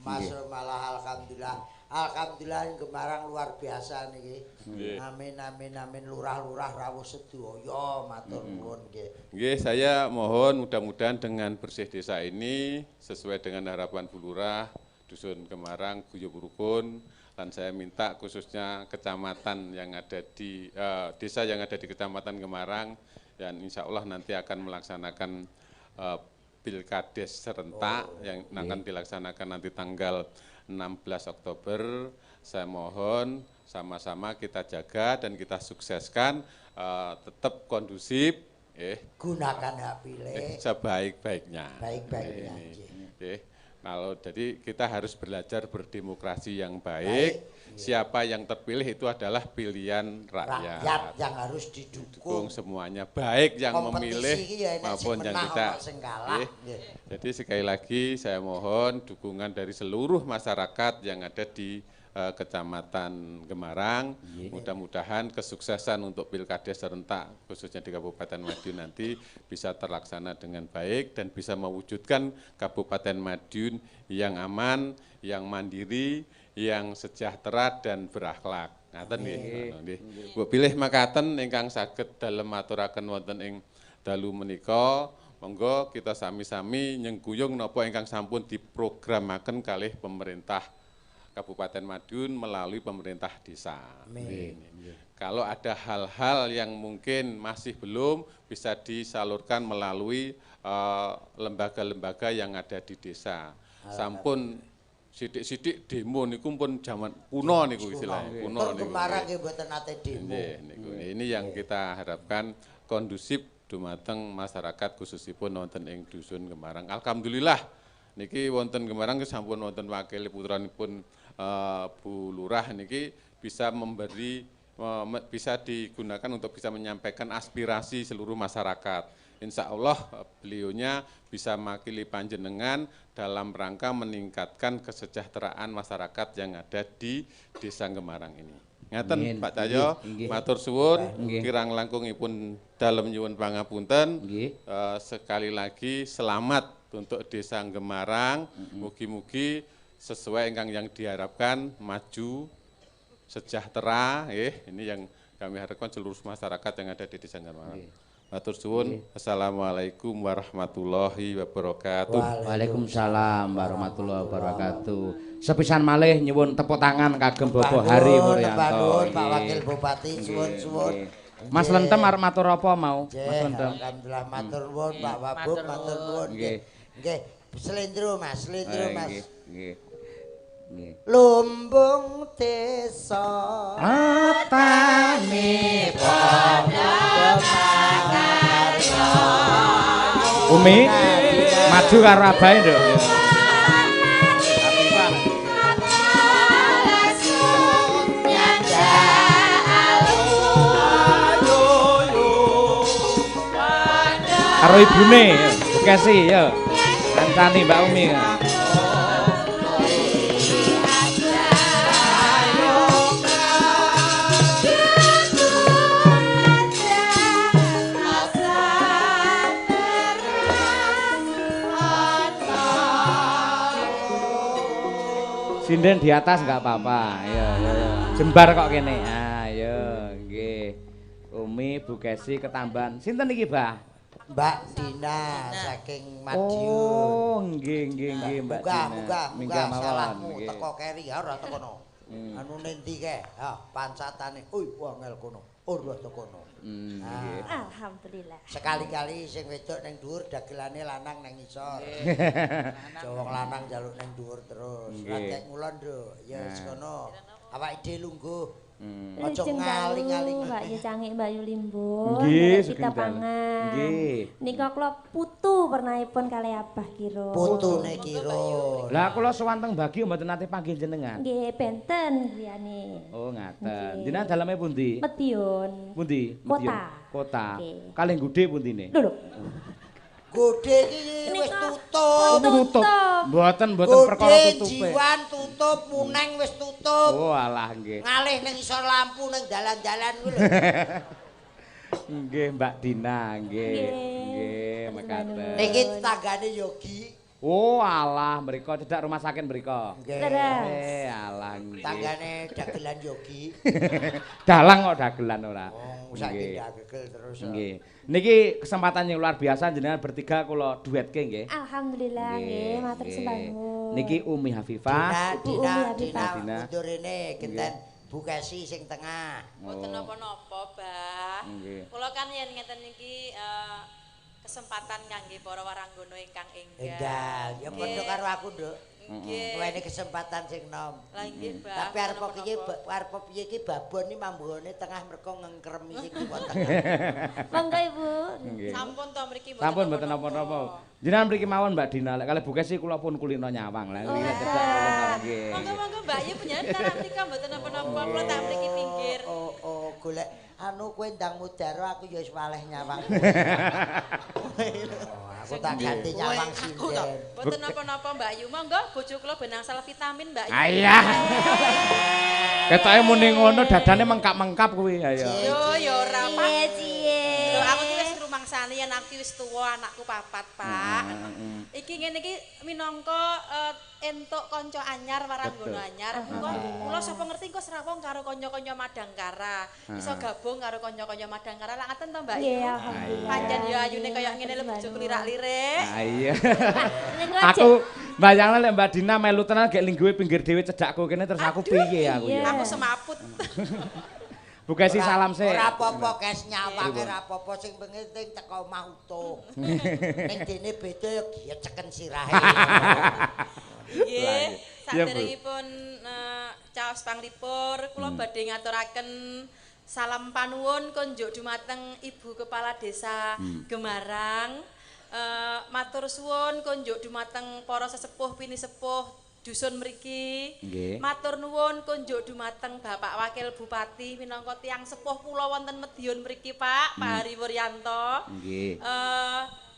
Mas malah alhamdulillah. Alhamdulillah Gemarang luar biasa niki. Nggih. Amin amin amin, lurah-lurah rawuh sedaya matur nuwun nggih. Nggih, saya mohon mudah-mudahan dengan bersih desa ini sesuai dengan harapan Bu Lurah, Dusun Gemarang guyub rukun, dan saya minta khususnya kecamatan yang ada di desa yang ada di Kecamatan Gemarang, dan insya Allah nanti akan melaksanakan Pilkades serentak yang akan dilaksanakan nanti tanggal 16 Oktober. Saya mohon sama-sama kita jaga dan kita sukseskan, tetap kondusif, Gunakan hak pilih sebaik-baiknya. baik-baiknya. Ini, Nggih. Kalau jadi kita harus belajar berdemokrasi yang baik. Siapa yang terpilih itu adalah pilihan rakyat. Rakyat yang harus didukung. Dukung semuanya, baik yang Kompetisi memilih iki ya enek sing maupun yang menang, tidak. ana sing kalah. Nggih. Nggih. Jadi sekali lagi saya mohon dukungan dari seluruh masyarakat yang ada di Kecamatan Gemarang. Mudah-mudahan kesuksesan untuk Pilkades serentak khususnya di Kabupaten Madiun nanti bisa terlaksana dengan baik dan bisa mewujudkan Kabupaten Madiun yang aman, yang mandiri, yang sejahtera dan berakhlak. Ngaten nggih. Nggih. Mbok bilih makaten ingkang saged dalem aturaken wonten ing dalu menika. Monggo kita sami-sami nyengkuyung napa ingkang sampun diprogramaken kalih pemerintah Kabupaten Madiun melalui pemerintah desa. Amin. Kalau ada hal-hal yang mungkin masih belum bisa disalurkan melalui lembaga-lembaga yang ada di desa. Sampun sithik-sithik demo niku pun zaman kuno niku istilahnya, kuno Tur niku. Gemarang nggih mboten nate demo. Nggih, niku. Ini yang kita harapkan kondusif dumateng masyarakat khususipun wonten ing Dusun Gemarang. Alhamdulillah niki wonten Gemarang sampun wonten wakil putranipun Bu Lurah niki bisa memberi bisa digunakan untuk bisa menyampaikan aspirasi seluruh masyarakat. Insya Allah beliaunya bisa makili panjenengan dalam rangka meningkatkan kesejahteraan masyarakat yang ada di Desa Gemarang ini. Ngaten Pak Cahyo, matur suwun, kirang langkungipun dalem nyuwun pangapunten. Sekali lagi selamat untuk Desa Gemarang, mugi-mugi sesuai ingkang yang diharapkan maju, sejahtera, ini yang kami harapkan seluruh masyarakat yang ada di Desa Gemarang. Matur suwun. Assalamualaikum warahmatullahi wabarakatuh. Waalaikumsalam warahmatullahi wabarakatuh. Sepisan malih nyuwun tepuk tangan kagem Bapak Hari Wuryanto. Pak Wakil Bupati suwun-suwun. Mas Lentem arep matur apa mau? Mas Lentem. Alhamdulillah matur nuwun Pak Wabub, matur nuwun. Nggih. Nggih, slendro Mas, slendro Mas. Nggih. Nggih. Lumbung desa atane padha makarya. Umi maju karo abahe, Nduk. Karo ibune, Bu Kesi ya. Kancani Mbak Umi. Sinden di atas enggak apa-apa. Ayo, ayo, ayo. Jembar kok kene. Ayo, nggih. Umi, Bu Kesi ketambahan. Sinten iki, Bah? Mbak Dina saking Madiun. Oh, nggih, nggih, nggih, Mbak Dina. Munggah, munggah, salahmu teko keri ya ora teko kono. Anu nendi kae? Ha, pancatane. Ui, wangel kono. Ora teko kono. Nggih. Alhamdulillah. Sekali-kali sing wedok ning dhuwur dagelane lanang nang ngisor. Aja wong lanang njaluk ning dhuwur terus. Rakyat ngulon, Nduk. Ya wis kono. Awake dhewe lungguh. Aja ngaling-ngaling. Mbak Yu Cangik, Mbak Yu Limbur. Nggih, kita pangan. Nggih. Nika kula putu pernahipun kalih Abah Kiro. Putune Kiro. Lah kula sowan teng Bagio mboten nate panggih jenengan. Nggih, benten griyane. Oh, ngaten. Jenengan daleme pundi? Medion. Pundi? Kota. Kota. Kalih Gude pundine? Lho. Gude iki wis tutup. Tutup. Mboten mboten perkara tutupe. Jiwan tutup, Muneng wis tutup. Oh alah nggih. Ngalih ning isor lampu ning dalan-dalan kuwi lho. Nggih Mbak Dina, nggih. Nggih, mekaten. Niki tetanggane Yogi. Oh alah, mriko cedhak rumah sakit mriko. Nggih. Alah nggih. Tanggane dagelan Yogi. Dalang kok dagelan ora. Oh, saiki dagel terus. Nggih. Niki kesempatan yang luar biasa jenengan bertiga kula duetke nggih. Alhamdulillah nggih, matur sembah nuwun. Niki Umi Hafifah, Dina, Dina, mundur rene genten Bu Kesi sing tengah. Mboten napa-napa, Bah. Kula kan yen ngeten niki kesempatan kangge para waranggono ingkang enggal. Enggal, ya padha karo aku, Nduk. Nggih. Kuwene kesempatan sing nom. Lah nggih, Bah. Tapi arep piye arep piye iki babon iki mambone tengah merko ngengkremi sing kiwa tengah. Monggo Ibu. Sampun to mriki mboten. Sampun mboten napa-napa. Jenengan mriki mawon Mbak Dina, lek kalih Bu Kesi kula pun kulino nyawang. Lah niki cedhak kulino nggih. Monggo-monggo Mbak Yu panjenengan mriki mboten napa-napa, kula tak mriki pinggir. Oh, oh, golek anu kowe ndang mudaro aku ya wis waleh nyawang. Aku tak ganti nyawang sinden. Mboten napa-napa Mbak Yu. Monggo bojo kula ben angsal vitamin Mbak Yu. Ayah. Ketoke muni ngono dadane mengkap-mengkap kuwi ayo. Yo ya ora Pak. Ciye. Lho aku iki wis rumangsane yen aku wis tuwa anakku papat, Pak. Iki ngene iki minangka entuk kanca anyar waranggono anyar. Engko kula sapa ngerti engko srawung karo kanca-kanca Madangkara. Iso gabung karo kanca-kanca Madangkara. Lah ngaten to Mbak Yu? Pancen ya ayune kaya ngene lho bojoku lirak-lirik. Ha iya. Aku bayangno lek Mbak Dina melu tenan gek lingguhe pinggir dhewe cedhakku kene terus aku piye aku ya. Aku semaput. Bu Kesi salam sik. Ora apa-apa Kes nyawange ora apa-apa sing penting teko omah utuh. Ning dene beda ya geceken sirahe. Nggih, saderengipun caos panglipur kula badhe ngaturaken salam panuwun konjuk dumateng Ibu Kepala Desa Gemarang. Matur suwun konjuk dumateng para sesepuh pinisepuh dusun mriki. Matur nuwun kunjuk dumateng Bapak Wakil Bupati minangka tiyang sepuh kula wonten Medion mriki Pak, Pak Hari Wuryanto. Nggih.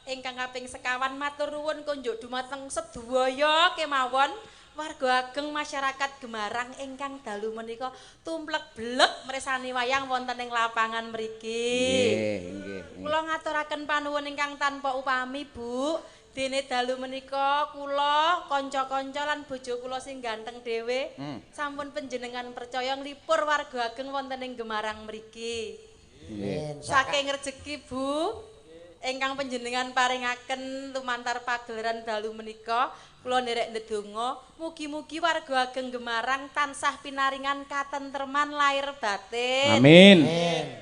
Ingkang kaping sekawan matur nuwun kunjuk dumateng sedaya kemawon warga ageng masyarakat Gemarang ingkang dalu menika tumplek blek mresani wayang wonten ing lapangan mriki. Nggih, nggih. Kula ngaturaken panuwun ingkang tanpa upami, Bu. Dene dalu menika kula kanca-kanca lan bojo kula sing ganteng dhewe sampun panjenengan percaya nglipur warga ageng wonten ing Gemarang mriki. Nggih. Saking rejeki, Bu, ingkang panjenengan paringaken lumantar pagelaran dalu menika, kula nderek ndedonga mugi-mugi warga ageng Gemarang tansah pinaringan katentreman lahir batin. Amin.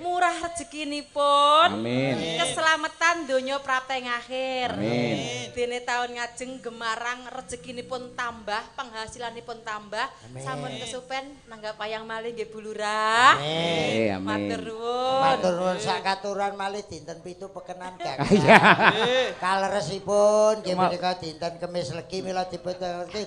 Murah rezekinipun. Amin. Keselamatan donya prapteng akhir. Amin. Dene taun ngajeng Gemarang rezekinipun tambah, penghasilanipun tambah. Sampun kesupen nanggap wayang malih nggih Bu Lurah. Amin. Amin. Matur nuwun. Matur nuwun sakaturan malih dinten 7 pekenan Kang. Iya. Kaleresipun nggih menika dinten Kemis Legi mila dipun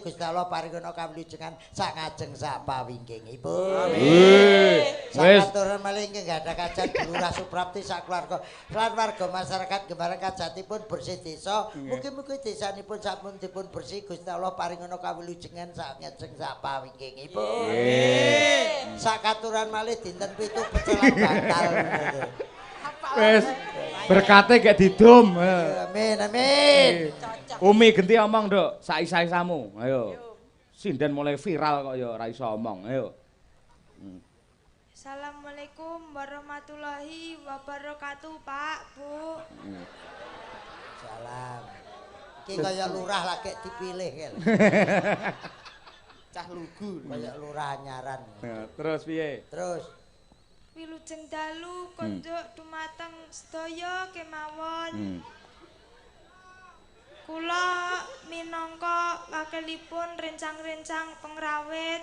Gusti Allah paringana kawilujengan sak ngajeng sak pawingkingipun. Amin. Wis. Sakaturan malih ingkang gadah kajan Bu Lurah Suprapti sak keluarga lan warga masyarakat Gemarang kajatipun bersih desa. Mugi-mugi desanipun sampun dipun bersih Gusti Allah paringana kawilujengan sak ngajeng sak pawingkingipun. Nggih. Sakaturan malih dinten 7 pecelan bantal. Wis berkate gek didum. Amin amin. Umi genti omong, Nduk, sak isa-isamu. Ayo. Sinden mulai viral kok ya ora iso omong. Ayo. Assalamualaikum warahmatullahi wabarakatuh, Pak, Bu. Salam. Iki kaya lurah lagi dipilih ya. Cah lugu. Kaya lurah anyaran. Terus piye? Terus wilujeng dalu konjuk dumateng sedaya kemawon. Kula minangka wakilipun rencang-rencang pengrawit,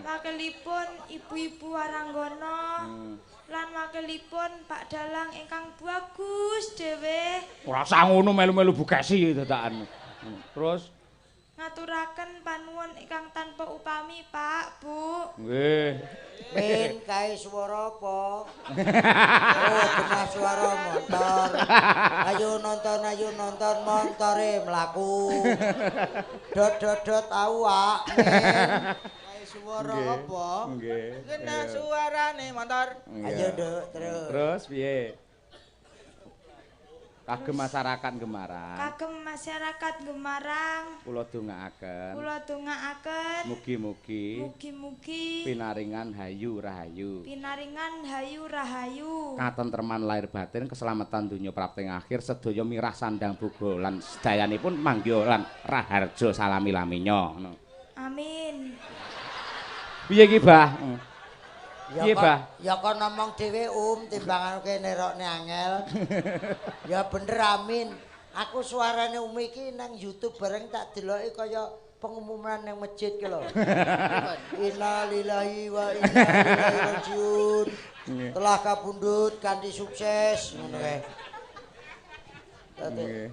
wakilipun ibu-ibu waranggana, lan wakilipun Pak Dalang ingkang bagus dhewe. Ora usah ngono melu-melu Bu Kesi dadakan. Terus ngaturaken panuwun ingkang tanpa upami, Pak, Bu. Nggih. Min kae swara apa? Oh, genah swara motor. Ayo nonton montore mlaku. Dot dot dot awak. Min. Kae swara apa? Nggih. Genah suarane motor. Ayo, Nduk, terus. Terus piye? Kagem masyarakat Gemarang. Kagem masyarakat Gemarang. Kula dongaaken. Kula dongaaken. Mugi-mugi. Mugi-mugi. Pinaringan hayu rahayu. Pinaringan hayu rahayu. Katentreman lahir batin, keselamatan donya prapteng akhir, sedaya mirah sandang boga lan sedayanipun mangga lan raharja salami-laminya. Amin. Piye iki, Bah? Piye, Bah? Ya kon ngomong dhewe, timbangan kene nerokne angel. Ya bener amin. Aku suarane Umi iki nang YouTube bareng tak deloki kaya pengumuman nang masjid ki lho. Innalillahi wa inna ilaihi rajiun. Telah kapundhut kanthi sukses ngono kae. Dadi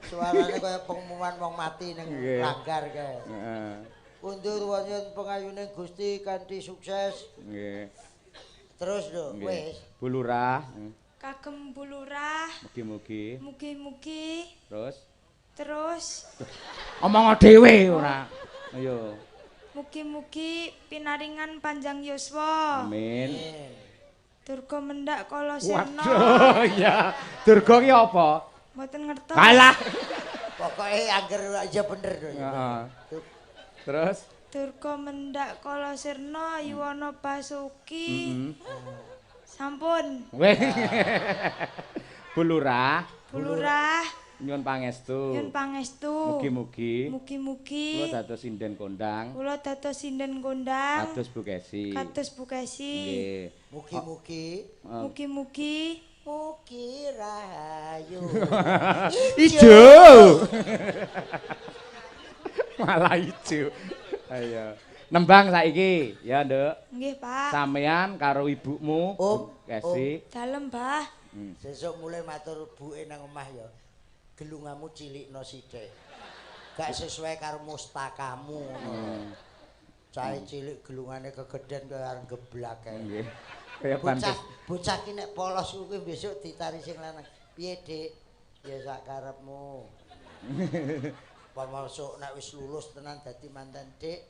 suarane kaya pengumuman wong mati nang langgar kae. Heeh. Kundur wonten pengayuning Gusti kanthi sukses. Nggih. Terus lho, wis. Bu Lurah. Kagem Bu Lurah. Mugi-mugi. Mugi-mugi. Terus. Terus. Omong dhewe ora. Ayo. Mugi-mugi pinaringan panjang yuswa. Amin. Durga mendhak kala sena. Waduh, iya. Durga ki apa? Mboten ngertos. Alah. Pokoke angger aja bener lho. Heeh. Terus Durga mendhak kala sirna yuwana basuki. Sampun. Weh. Bu Lurah. Bu Lurah. Nyuwun pangestu. Nyuwun pangestu. Mugi-mugi. Mugi-mugi. Kula dados sinden kondang. Kula dados sinden kondang. Kados Bu Kesi. Kados Bu Kesi. Nggih. Mugi-mugi. Mugi-mugi. Mugi rahayu. Ijo. Malah ijo. Ayo. Nembang saiki, ya, Nduk. Nggih, Pak. Sampeyan karo ibumu, Kesi. Dalem, Bah. Sesuk mulai matur buke nang omah ya. Gelungamu cilikno sithik. Gak sesuai karo mustakamu ngono. Cahe cilik gelungane kegeden kaya arep geblak kae. Nggih. Kaya bocah, bocah ki nek polos kuwi besok ditari sing lanang. Piye, Dik? Ya sak karepmu. Apa masuk nek wis lulus tenan dadi manten, Dik.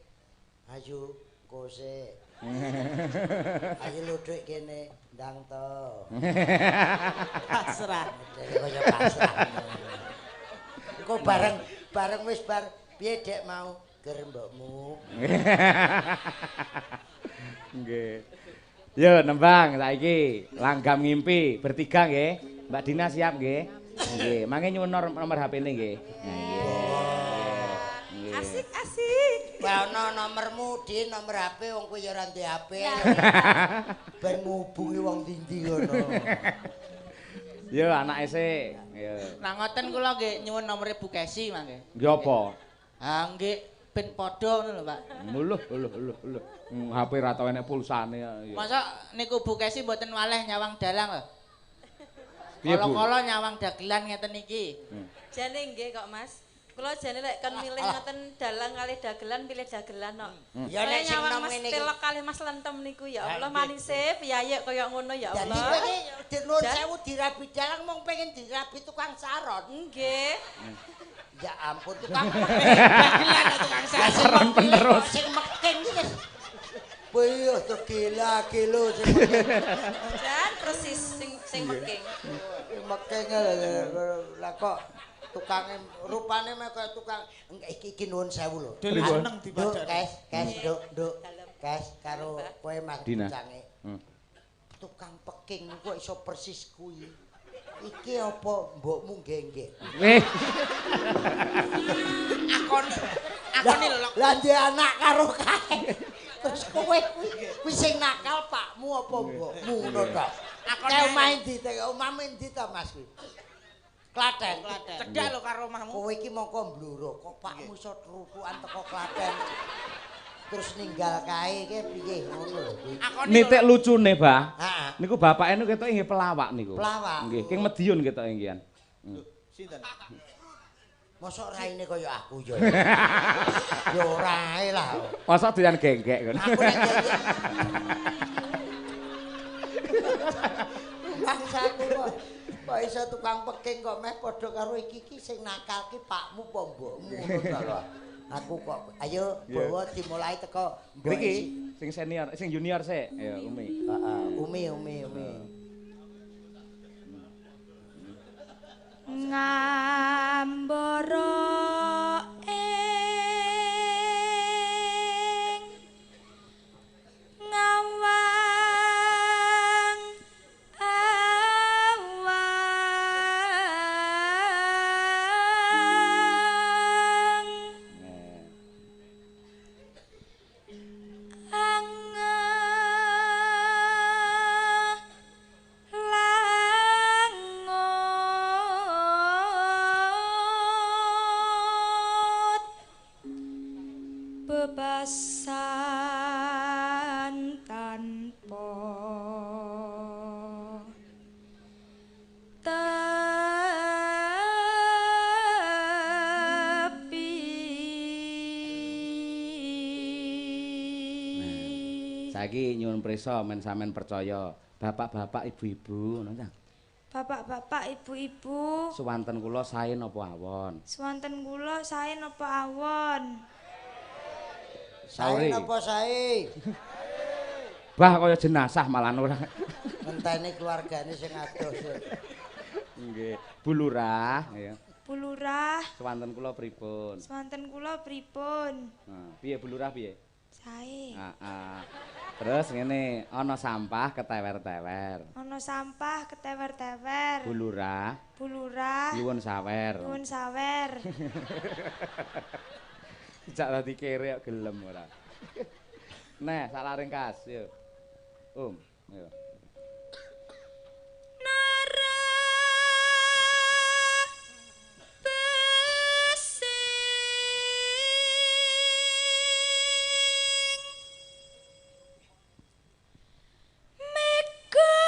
Ayo kose. Ayo lho Dik kene, ndang to. Pasrah. Kaya pasrah. Engko bareng wis bar piye Dek mau ger mbokmu. Nggih. Yo nembang saiki langgam ngimpi bertiga nggih. Mbak Dina siap nggih? Nggih, mangke nyuwun nomor HP-ne nggih. Nggih. Asik asik. Lah ana nomormu Din, nomor HP wong kowe ya ora duwe HP. Ben ngubungi wong ndi-ndi ngono. Yo anake sik. Yo. Nah ngoten kula nggih nyuwun nomore Bu Kesi mangke. Nggih apa? Ha nggih ben padha ngono lho, Pak. Lho lho lho lho. HP ra tau enek pulsane ya. Masa niku Bu Kesi mboten waleh nyawang dalang lho. Piye, Bu? Kala-kala nyawang dagelan ngeten iki. Jane nggih kok, Mas. Kula jane lek kon milih ngoten dalang kalih dagelan pilih dagelan kok. Ya nek sing nyawang nom Mas ngene iki. Telok kalih Mas Lentem niku ya Allah manise piyayi kaya ngono ya Dadi Allah. kowe iki nuwun sewu dirabi dalang mung pengen dirabi tukang saron. Nggih. Ya ampun tukang dagelan tukang saron penerus. Sing meking iki wis. Piye tergila-gila sing meking. Jan persis sing meking. Sing meking lah kok tukange rupane meh kaya tukang iki iki nuwun sewu lho. Seneng dipadani. Kes, kes, nduk, nduk. Kes karo kowe Mas Bucange. Tukang peking kok iso persis kuwi. Iki apa mbokmu nggih-nggih? Weh. Akone lho. Lah ndek anak karo kae. Terus kowe kuwi sing nakal pakmu apa mbokmu ngono to. Akone omahe ndi ta? Omahe ndi ta Mas kuwi? Klaten. Cedhak lho karo omahmu. Kowe iki mongko mbloro, kok pakmu iso trutukan teko Klaten. Terus ninggal kae iki piye ngono lho kuwi. Nitik lucune, Bah. Heeh. Niku bapake niku ketoke nggih pelawak niku. Pelawak. Nggih, king Mediun ketoke nggih. Sinten? Mosok raine kaya aku ya. Ya ora ae lah. Mosok doyan genggek ngono. Aku nek genggek. Bangsaku kok. Kok iso tukang peking kok meh padha karo iki iki sing nakal ki pakmu apa mbokmu ngono ta lho. Aku kok ayo bawa dimulai teko mriki sing senior, sing junior sik. Ayo Umi. Heeh, Umi Umi Umi. Ngambara ing ngawang awang ange langut bebasan tanpa tepi. Saiki nyuwun prisa men sampean percaya, bapak-bapak ibu-ibu ngono ta. Bapak-bapak, ibu-ibu, Suwanten kula sae napa awon? Suwanten kula sae napa awon? Sae Sauri. napa sae? Bah kaya jenazah malah ora. Ngenteni keluargane sing adoh sik. Nggih, Bu Lurah ya. Bu Lurah, Suwanten kula pripun? Suwanten kula pripun? Nah, piye Bu Lurah piye? Sae. Heeh. Terus ngene, ana sampah ketewer-tewer. Ana sampah ketewer-tewer. Bu Lurah, Bu Lurah, nyuwun sawer. Nyuwun sawer. Dijak dadi kere kok gelem ora. Nah, salah ringkas, yo. Yo. Narak pesing mega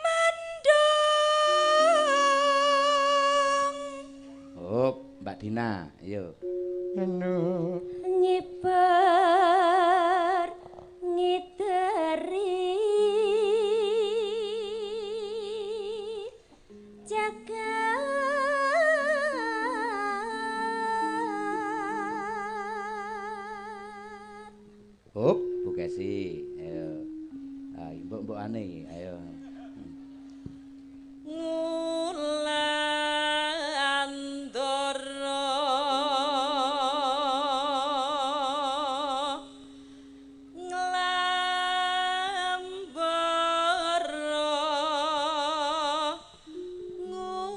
mendung. Hop, Mbak Dina, yo. Nyiper ngiteri jagat Hop, Bu Kesi. Ayo. Ah, mbok-mbokane iki, ayo. Ngulandara nglambara ngunggahi gunung.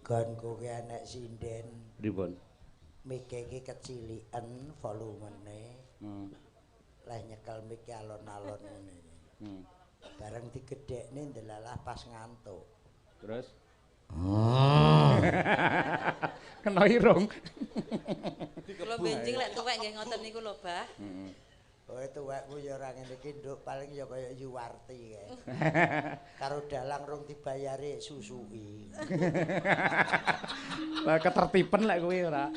Gonku ki enek sinden. Pripun? Mike iki keciliken volumene. Leh nyekel mike alon-alon ngene iki. Bareng digedhekne ndelalah pas ngantuk. Terus? Kena irung. Kula benjing lek tuwek nggih ngoten niku lho, Bah. Oh, tuwekmu ya ora ngene iki, Nduk, paling ya kaya Yuwarti kae. Karo dalang rung dibayari susuki. Lah ketertiben lek kuwi ora.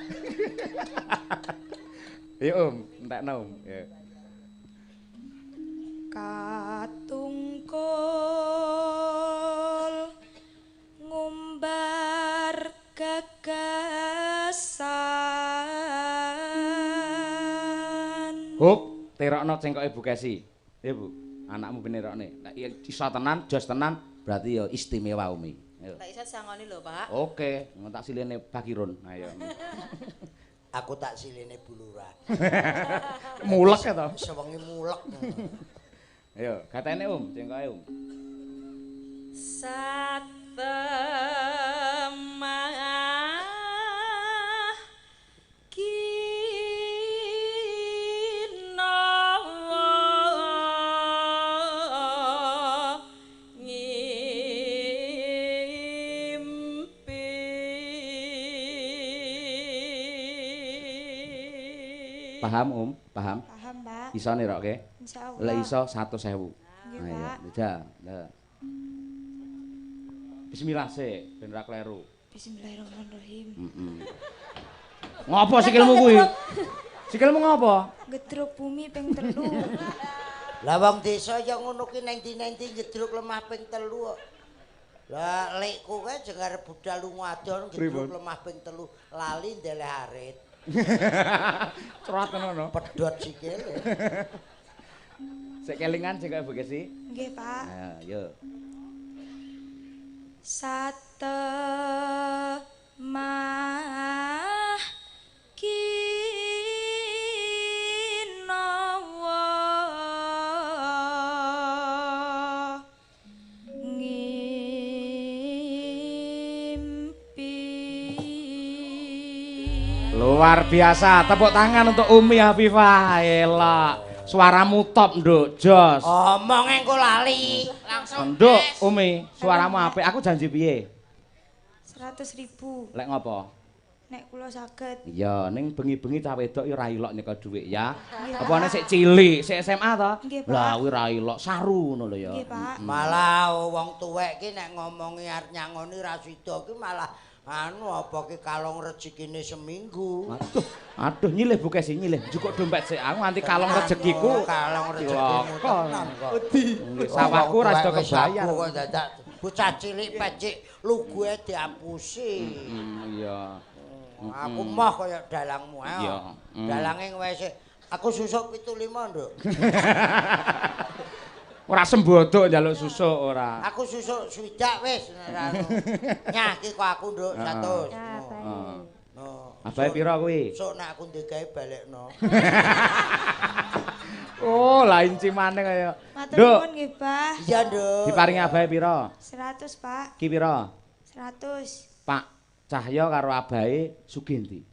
Ayo Om, entekno Om. Ya. Katungkul ngumbar gagasan. Hop, terokno cengkoke Bu Kesi. Ya Bu, anakmu ben nerokne. Nek iso tenan, jos tenan, berarti ya istimewa Umi. Ayo. Lek iso sangoni lho, Pak. Oke, tak silene Bakirun. Ayo. Aku tak silene Bu Lurah. Mulek ya to? Sewengi mulek. Ayo, gatene Om, cengkoke Om. Satemah kinawa ngimpi. Paham Om? Paham? Paham, Pak. Iso nirokke? Insyaallah. Lek iso 100.000. Nggih, Ayo, Pak. jajal. Lah. Bismillah sik, ben ora kleru. Bismillahirrahmanirrahim. Heeh. Ngopo sikilmu kuwi? Sikilmu ngopo? Gedruk bumi ping 3. Lah wong desa ya ngono ki neng ndi-ndi gedruk lemah ping 3 kok. Lah lekku kae jeng arep budal lunga adoh gedruk lemah ping 3, lali ndeleh arit. Cerat ngono. Pedhot sikile. Sik kelingan sik kaya Bu Kesi. Nggih, Pak. Ayo. Satemah kinawa ngimpi. Luar biasa, tepuk tangan untuk Umi Hafifah. Elok. Suaramu top, Nduk, jos. Omong engko lali. Langsung. Nduk, Umi, suaramu apik. Aku janji piye? 100.000. Lek ngopo? Nek kula saged. Iya, ning bengi-bengi cah wedok ya ora ilok nyekel dhuwit ya. Nggih, Apa ana sik cilik, sik SMA to? Nggih, Pak. Lah kuwi ora ilok, saru ngono lho ya. Nggih, Pak. Malah wong tuwek ki nek ngomongi arep nyangoni ra sida ki malah anu apa ki kalong rezekine seminggu. Aduh, aduh nyilih Bu Kesi nyilih. Njukuk dompet sik aku nganti kalong rezekiku. Kalong rezekimu tenan kok. Wedi. Sawahku ora sida kebayar. Aku kok dadak bocah cilik pecik luguhe diapusi. Iya. Aku moh kaya dalangmu ae. Iya. Dalange wis aku susuk 75, Nduk. Ora sembodo njaluk susuk ora. Aku susuk swidak wis. Nyah iki kok aku, Nduk, 100. Ya, baik. No. Abahe pira kuwi? Sok nek aku ndegawe balekno. Oh, lah inci maneh kaya. Matur Nduk, nuwun nggih, Pak. Iya, Nduk. Diparingi abahe pira? 100, Pak. Ki pira? 100. Pak Cahya karo abahe sugih ndi?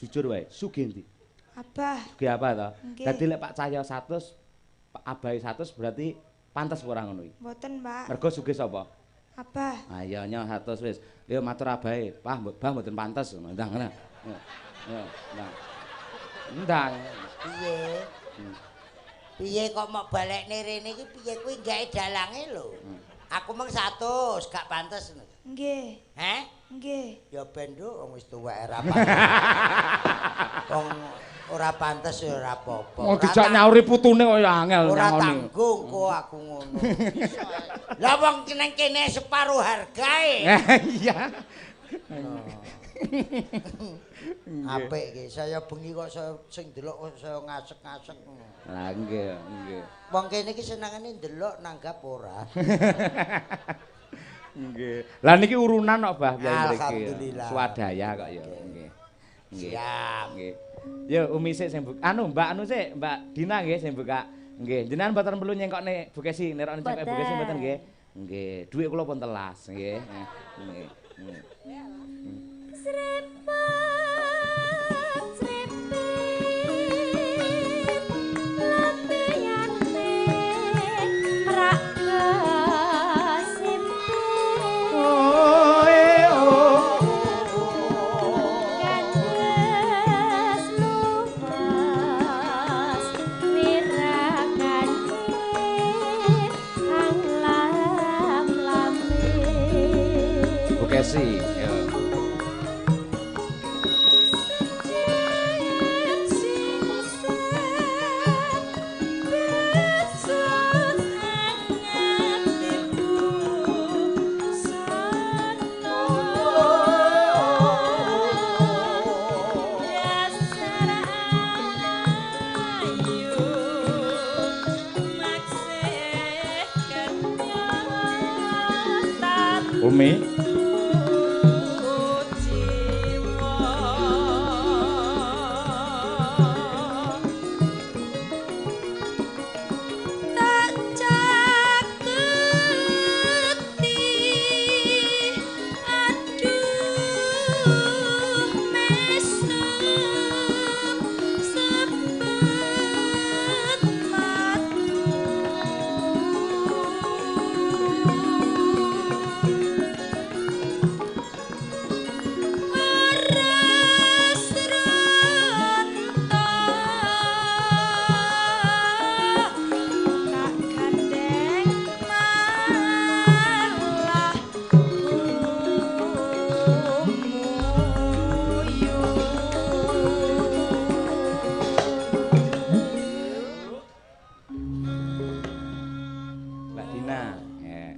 Jujur wae, sugih ndi? Abah. Sugih apa to? Nggih. Dadi lek Pak Cahya 100, Pak abahe 100 berarti pantes ora ngono iki. Mboten, Pak. Mergo sugih sapa? Abah. Ayo nyo 100 wis. Yo matur abahe, Pak, Mbah mboten pantes. Ndang ngene. Yo, ndang. Ndang. Piye? Piye kok mok balekne rene iki piye kuwi gawe dalange lho. Aku mung 100, gak pantes. Nggih. Heh? Nggih. Ya ben nduk wong wis tuwek ora pantes. Wong ora pantes ya ora apa-apa. Wong dijak nyauri putune kok ya angel Ora nyangoni. tanggung kok aku ngono. Lah wong nang kene separo hargae. Iya. Apik iki, saya bengi kok saya sing ndelok kok saya ngasek-ngasek. Lah nggih, nggih. Wong kene iki senengane ndelok nanggap ora. Nggih. Lah niki urunan kok Bah piye mriki. Alhamdulillah. Swadaya kok ya. Nggih. Nggih. Siap. Nggih. Yo Umi sik sing buka. Anu Mbak anu sik, Mbak Dina nggih sing buka. Nggih, jenengan mboten perlu nyengkokne Bu Kesi, nerokne cengkok Bu Kesi mboten nggih. Nggih, dhuwit kula pun telas nggih. Nggih. Srepet srepet lambeyane merak kesimpit kandes lumas wirakane kang lam-lame. Bu Kesi, yo. Umi. Tak caketi aduh mesem sepet matu. Ora sronta tak gandeng malah guyu. Mbak Dina. Nggih.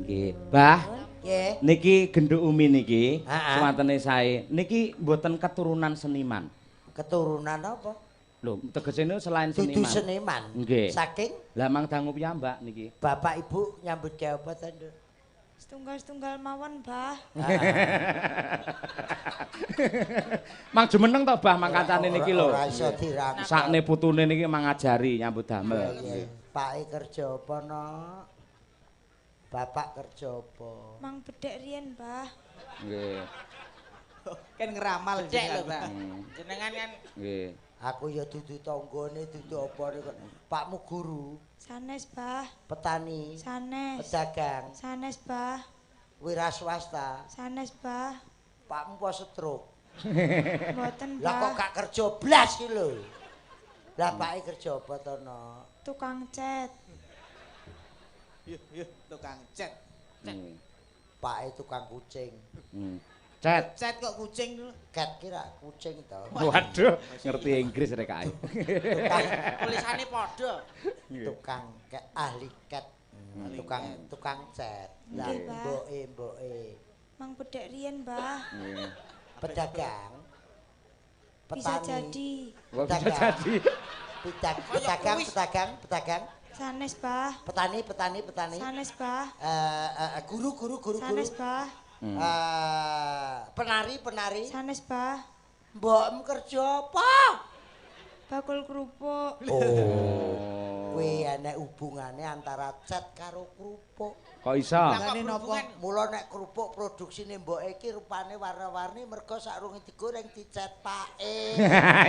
Nggih. Bah, Nggih. niki genduk Umi niki, Ha-ha. suwantene sae. Niki mboten keturunan seniman. Keturunan apa? Lho, tegese niku selain Dudu seniman. seniman. Nggih. Saking Lah mang dangu piyambak niki. bapak ibu nyambut gawe apa ta, Nduk? Setunggal-setunggal mawon, Bah. Mang jumeneng to, Bah, mang kancane niki lho. Ora iso dirangkul. Sakne putune niki mang ngajari nyambut damel. Iya. Pake kerja apa, Nok? Bapak kerja apa? Mang bedhek riyen, Bah. Nggih. Kan ngeramal Bedhek lho, Pak. Hmm. Jenengan kan Nggih. Aku ya dudu tanggane, dudu apane kok. Pakmu guru, Sanes, Bah. petani, Sanes. pedagang, Sanes, Bah. wira swasta. Sanes, Bah. Pakmu apa stroke? Mboten, Lah kok Bah. gak kerja blas iki lho. Lah pake kerja apa to, Nok? Tukang cat. Yuh, yuh, tukang cat. Hmm. Pake tukang kucing. Hmm. Cet. Cat kok kucing dulu. Cat kira kucing to. Waduh, ngerti Inggris rek ae. Tukang tulisane padha. tukang cat, ahli cat. Tukang tukang cat. Lah Nggih, Pak. mboke mboke. Mang bedhek riyen, Bah. Nggih. Pedagang. Bisa Petani. jadi. Wah, bisa Pedagang. jadi. Pedagang, pedagang, pedagang. Sanes, Bah. Petani, petani, petani. Sanes, Bah. Guru, guru, guru, guru. Sanes, Bah. Penari, penari. Sanes, Bah. Mbokmu kerja apa? Bakul kerupuk. Oh. Kuwi enek hubungane antara cat karo kerupuk. Kok iso? Hubungane napa? Mula nek kerupuk produksine mboke iki rupane warna-warni mergo sakrunge digoreng dicet pake.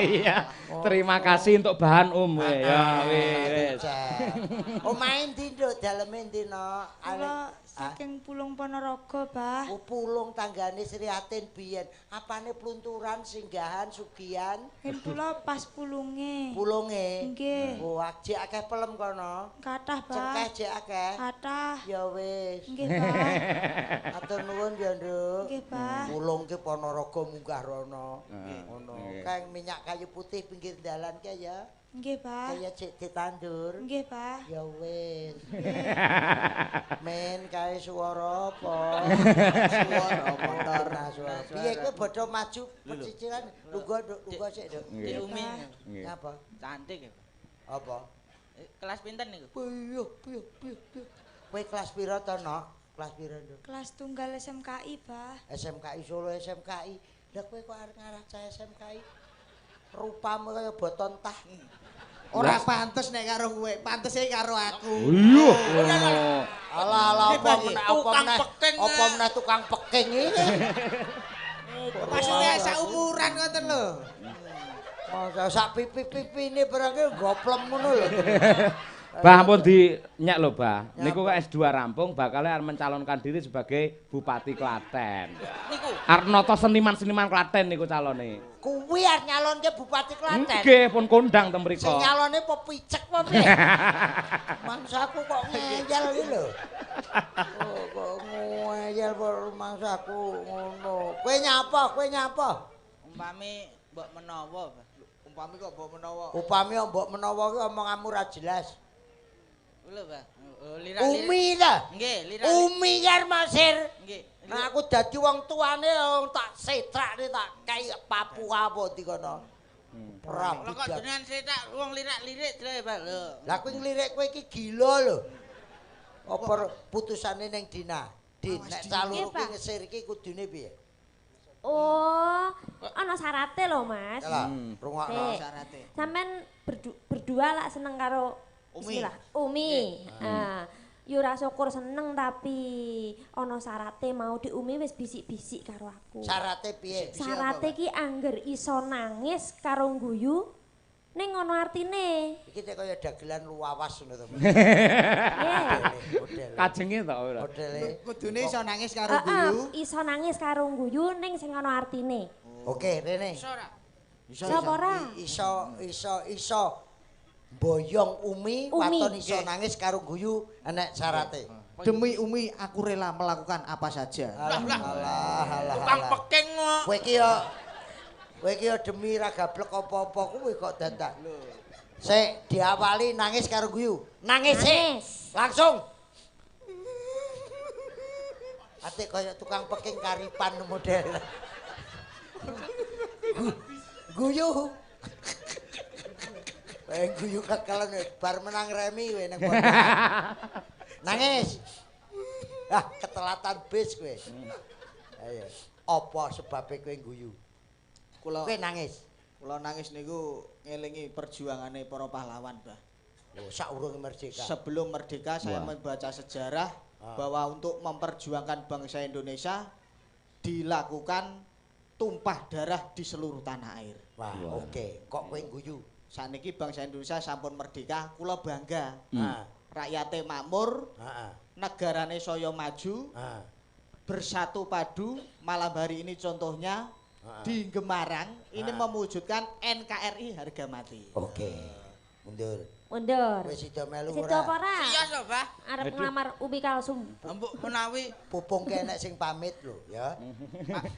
Iya. Terima kasih untuk bahan Om. Ya wis. Omahe ndi, Nduk? Daleme ndi, Nok? Kula saking Pulung Ponorogo, Bah. Oh, Pulung tanggane Sriatin biyen. Apane plunturan, singgahan, sugihan? Nggih kula pas pulunge. Pulunge? Nggih. Oh, jek akeh pelem kono. Kathah, Bah. Cengkeh jek akeh. Kathah. Ya wis. Nggih, Bah. Atur nuwun ya, Nduk. Nggih, Bah. Pulung ki Ponorogo munggah rono. Ngono. Kae minyak kayu putih pinggir dalan kae ya. Nggih, Pak. Kaya cek ditandur. Nggih, Pak. Ya wis. Men kae swara apa? Swara motor. Nah, piye kowe bodho maju pecicilan lungguh Nduk, lungguh sik, Nduk. Dik Umi. Ngapa? Cantik ya. Apa? Kelas pinten niku? Piye, piye, piye. Kowe kelas pira to, Nok? Kelas pira, Nduk? Kelas tunggal SMKI, Pak. SMKI Solo SMKI. Lah kowe kok arep ngarah cah SMKI? Rupamu kaya boton tah. Ora pantes nek karo kowe, pantese karo aku. Iya. Alah alah apa meneh apa meneh tukang peking iki. Maksudnya sak umuran ngoten lho. Masa sak pipi-pipine barangke goplem ngono lho. Bah ampun dinyak lho, Bah. Niku kok S2 rampung bakal arep mencalonkan diri sebagai Bupati Klaten. Niku arep nata seniman-seniman Klaten niku calone. Kuwi arep nyalonke Bupati Klaten. Nggih, pun kondang teng mriku. Sing nyalone apa picek apa piye? Mangsaku kok ngeyel iki lho. Oh, kok ngeyel mangsaku ngono. Kowe nyapa? Kowe nyapa? Umpami mbok menawa, Bah. Umpami kok mbok menawa. Upami mbok menawa ki omonganmu ra jelas. Lho, Bah. Lirak-lirik. Umi ta? Nggih, lirak. Umi kar Masir. Nggih. Nah aku dadi wong tuane wong tak setrakne tak kei Papua apa ndi kono. Prabu. Lho kok jenengan setrak wong lirak-lirik lho, Pak. Lho. Lah kuwi nglirik kowe iki gila lho. Apa putusane ning Dina? Din nek calon kuwi ngesir iki kudune piye? Oh, ana syarate lho, Mas. Lah, rungokno syarate. Sampeyan berdua lak seneng karo Umi. Bismillah. Umi. Heeh. Yo ora syukur seneng tapi ana syarate mau di Umi wis bisik-bisik karo aku. Syarate piye? Syarate ki angger iso nangis karo guyu ning ngono artine. Iki nek kaya dagelan luawas ngono to. Nggih. Kajenge to ora. Modele kudune iso nangis karo guyu. Iso nangis karo guyu ning sing ana artine. Oke, rene. Iso ora? Iso ora? Iso iso iso. Boyong Umi, waton iso nangis karo guyu enek syarate. Demi Umi aku rela melakukan apa saja. Alah alah. Tukang peking kok. Kowe iki yo demi ra gablek apa-apa kuwi kok dadak. Sik diawali nangis karo guyu. Nangis sik. Langsung. Ate kaya tukang peking karipan model. Guyu. Guyu kekelen bar menang remi kowe nang nangis. Ah, ketelatan bis kowe. Ayo, apa sebabe kowe guyu? Kula kowe nangis. Kula nangis niku ngelingi perjuangane para pahlawan, Bah. Oh, saurunge merdeka. Sebelum merdeka saya membaca sejarah bahwa untuk memperjuangkan bangsa Indonesia dilakukan tumpah darah di seluruh tanah air. Wah, oke. Kok kowe guyu? Saniki bangsa Indonesia sampun merdeka, kula bangga. Rakyate makmur, negarane saya maju, bersatu padu. Malam hari ini contohnya di Gemarang ini mewujudkan NKRI harga mati. Oke, mundur. Mundur. Wis sida melu ora? Sida apa ora? Iya so, Bah. Arep nglamar Umi Kalsum. Mbok menawi pupung ki enek sing pamit lho, ya.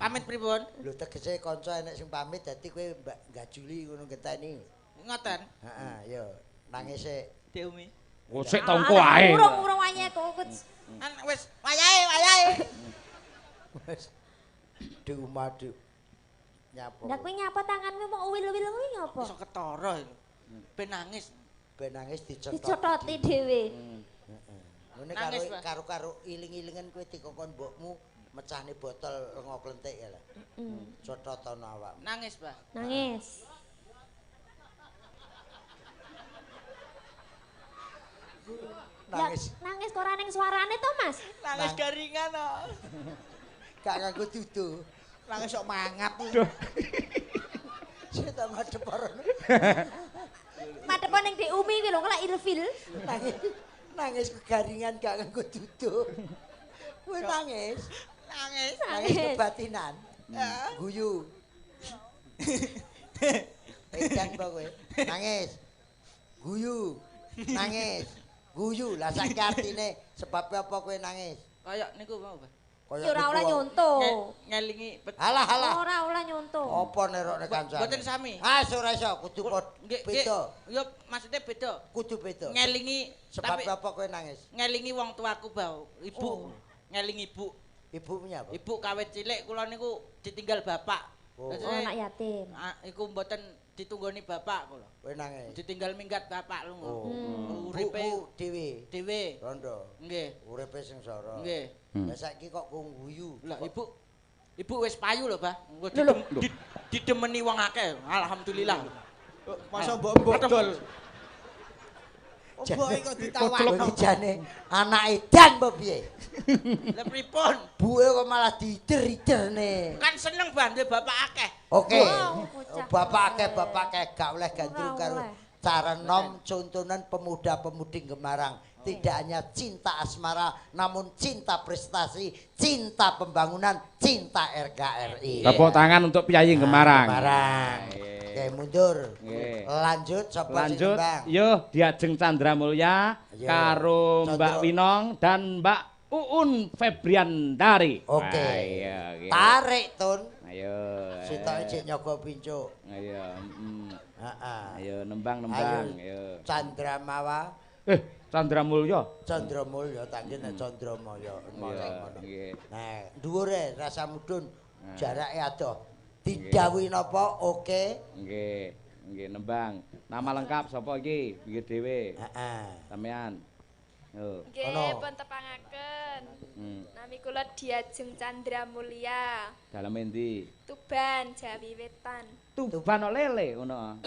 Pamit pripun? Lho tegese kanca enek sing pamit dadi kowe Mbak Gajuli ngono ngenteni. Ngoten. Heeh, yo nangis sik. Dik Umi. Oh, sik tongko ae. Urung-urung wayahe kok. Kan wis wayahe, wayahe. Wis. Dik Uma, Dik. Nyapa? Lah kowe nyapa tanganmu mok uwil-uwil kuwi ngapa? Iso ketara lho. Ben nangis. Ben nangis dicethoti. Dicethoti dhewe. Heeh. Ngene karo karo iling-ilingen kowe dikongkon mbokmu mecahne botol lenga klentik ya lah. Cethotono awakmu. Nangis, Pak. Nangis. Nangis. Nangis kok ora ning suarane to, Mas? Nangis garingan to. Gak nganggo dudu. Nangis sok mangap. Sik tak madhep rono. Madhep ning Dik Umi kuwi lho kok lak ilfil. Nangis. Nangis kegaringan gak nganggo dudu. Kowe nangis. Nangis. Nangis kebatinan. Guyu. Edan apa kowe? Nangis. Guyu. Nangis. Guyu. Lah saiki artine sebab apa kowe nangis? Kaya niku mau, Pak. Ya ora oleh nyonto. Ngelingi. Halah halah. Ora oleh nyonto. Apa nerokne kancane? Mboten sami. Ah ora iso kudu beda. Ya maksudnya beda. Kudu beda. Ngelingi sebab apa kowe nangis? Ngelingi wong tuaku bau. Ibu. Ngelingi ibu. Ibunya apa? Ibu kawit cilik kula niku ditinggal bapak. Oh, anak yatim. Iku mboten ditunggoni bapak kula. Kowe nangis. Ditinggal minggat bapak lunga. Uripe dhewe. Dhewe. Rondo. Nggih. Uripe sengsara. Nggih. Lah saiki kok guyu. Lah ibu ibu wis payu lho, Bah. Didemeni wong akeh. Alhamdulillah. Masa mbok mbok dol. Mbok kok ditawakno jane anak edan apa piye? Lah pripun? Buke kok malah diider-iderne. Kan seneng Bah duwe bapak akeh. Oke. Bapak akeh, bapak akeh gak oleh gandrung karo cara nom contonan pemuda-pemudi Gemarang. Tidak hanya cinta asmara, namun cinta prestasi, cinta pembangunan, cinta RKRI. Tepuk tangan untuk Piyayi Gemarang. Gemarang. Oke, mundur. Lanjut sapa sing nembang? Yo, Diajeng Chandra Mulya karo Mbak Winong dan Mbak Uun Febriandari. Oke. Tarik, Tun. Ayo. Sitoke jek nyogo pincuk. Ayo. Heeh. Ayo nembang-nembang. Ayo. Chandra Mawa. Chandra Mulya. Chandra Mulya tak kene Chandra Maya. Nggih. Nah, dhuwure rasa mudhun jarake adoh. Didhawuhi napa? Oke. Nggih. Nggih nembang. Nama lengkap sapa iki? Pinggir dhewe. Heeh. Sampean. Yo. Nggih, pun tepangaken. Nami kula Diajeng Chandra Mulya. Daleme endi? Tuban, Jawi Wetan. Tuban kok lele ngono.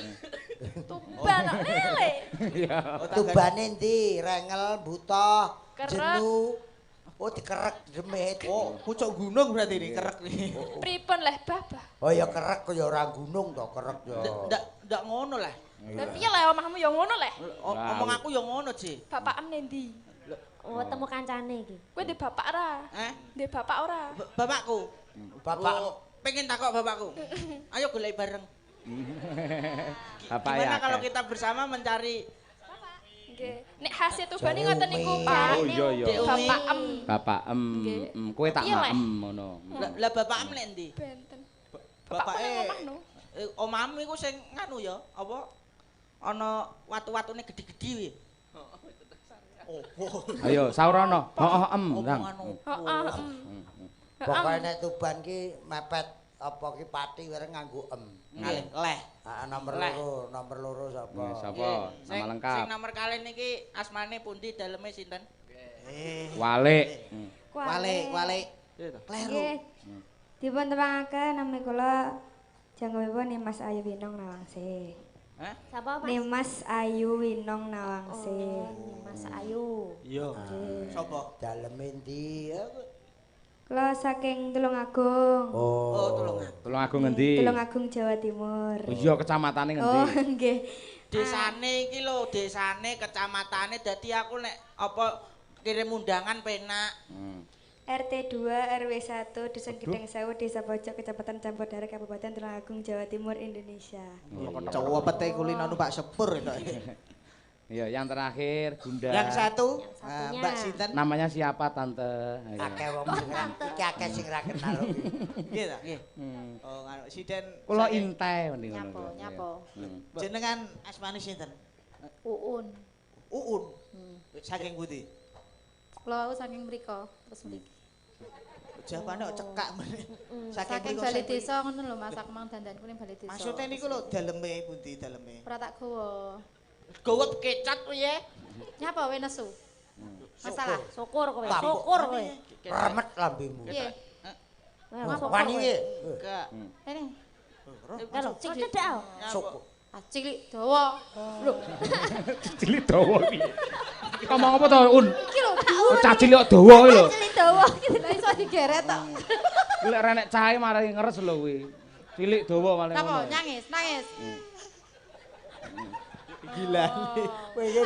Tuban kok lele. Iya. Tubane endi? Rengel, Butoh, Jenu. Oh, dikerek demit. Oh, pucuk gunung berarti ini kerek iki. Pripun leh, Babah? Oh ya kerek ya ora gunung to, kerek ya. Ndak ngono lah. Lah piye leh omahmu ya ngono leh? Omong aku ya ngono, Ji. Bapakem nendi? Oh, temu kancane iki. Kowe ndek bapak ora? Eh? Ndek bapak ora? Bapakku. Bapak pengen takok bapakku. Ayo golek bareng. Bapak ya. Gimana kalau kita bersama mencari bapak? Nggih. Nek khase Tuban ngoten niku, Pak. Oh iya iya. Bapak em. Bapak em. Kowe tak maem ngono. Lah bapak em nek endi? Benten. Bapake omahmu iku sing nganu ya, apa? Ana watu-watune gedhi-gedhi kuwi. Opo? Ayo saurana. Heeh em, Ndang. Heeh. Pokoke nek Tuban ki mepet apa ki pati wereng nganggo em. Nggih, leh. Heeh, nomor loro, nomor loro sapa? Sapa? Nama lengkap. Sing nomor kalih niki asmane pundi daleme sinten? Walik. Walik, walik. Kleru. Nggih. Dipun tepangaken nami kula jangkepipun Nimas Ayu Winong Nawangse. Hah? Sapa, Mas? Nimas Ayu Winong Nawangse. Oh, Nimas Ayu. Iya. Sapa? Daleme endi? Kula saking Tulungagung. Oh, Tulungagung. Tulungagung ngendi? Tulungagung Jawa Timur. Oh iya, kecamatane ngendi? Oh, nggih. Desane iki lho, desane, kecamatane dadi aku nek apa kirim undangan penak. RT 2 RW 1 Dusun Gedeng Sewu Desa Pojok Kecamatan Campurdara Kabupaten Tulungagung Jawa Timur Indonesia. Cowok pete kulino numpak sepur itu. Iya, yang terakhir Bunda. Yang satu, yang Mbak sinten? Namanya siapa Tante? Akeh wong sing iki akeh sing ra kenal. Nggih ta? Nggih. Oh, nganu siden kula intai mending ngono. Nyapo, nyapo. Jenengan asmane sinten? Uun. Uun. Saking pundi? Kula saking mriko, terus mriki. Jawane kok cekak meneh. Saking bali desa ngono lho Mas, aku mang dandanku ning bali desa. Maksude niku lho daleme pundi daleme? Ora tak gowo. Gowo kecat piye? Nyapa we nesu? Masalah. Syukur kowe, syukur kowe. Remet lambemu. Piye? Wani piye? Enggak. Rene. Lho, sing cedhak. Syukur. Ah cilik dawa. Lho, Cilik dawa piye? Iki ngomong apa to, Un? Iki lho dhuwur. Cah cilik kok dawa kuwi lho. Cilik dawa. Lah iso digeret tok. Kuwi lek renek cahe marai ngeres lho kuwi. Cilik dawa malah Napa ngono. nangis, nangis. Gila. Kowe iki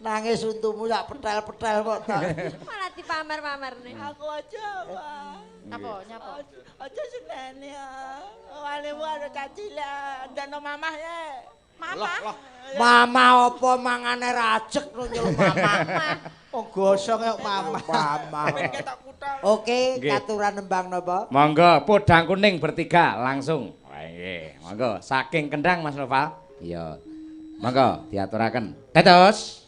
nangis untumu sak petel-petel kok ta. Malah dipamer-pamerne. Aku aja, Pak. Napa, nyapa? Aja senene. Wale wale cacila, ndano mamah ya. Mama. Mama apa mangane rajek lho nyeluk mama. Wong gosong kok mama. Mama. Ben ketok kutha. Oke, Nggih. katuran nembang napa? Monggo podang kuning bertiga langsung. Wah, nggih, monggo saking Kendang Mas Noval. Iya. Monggo diaturaken. Tetos.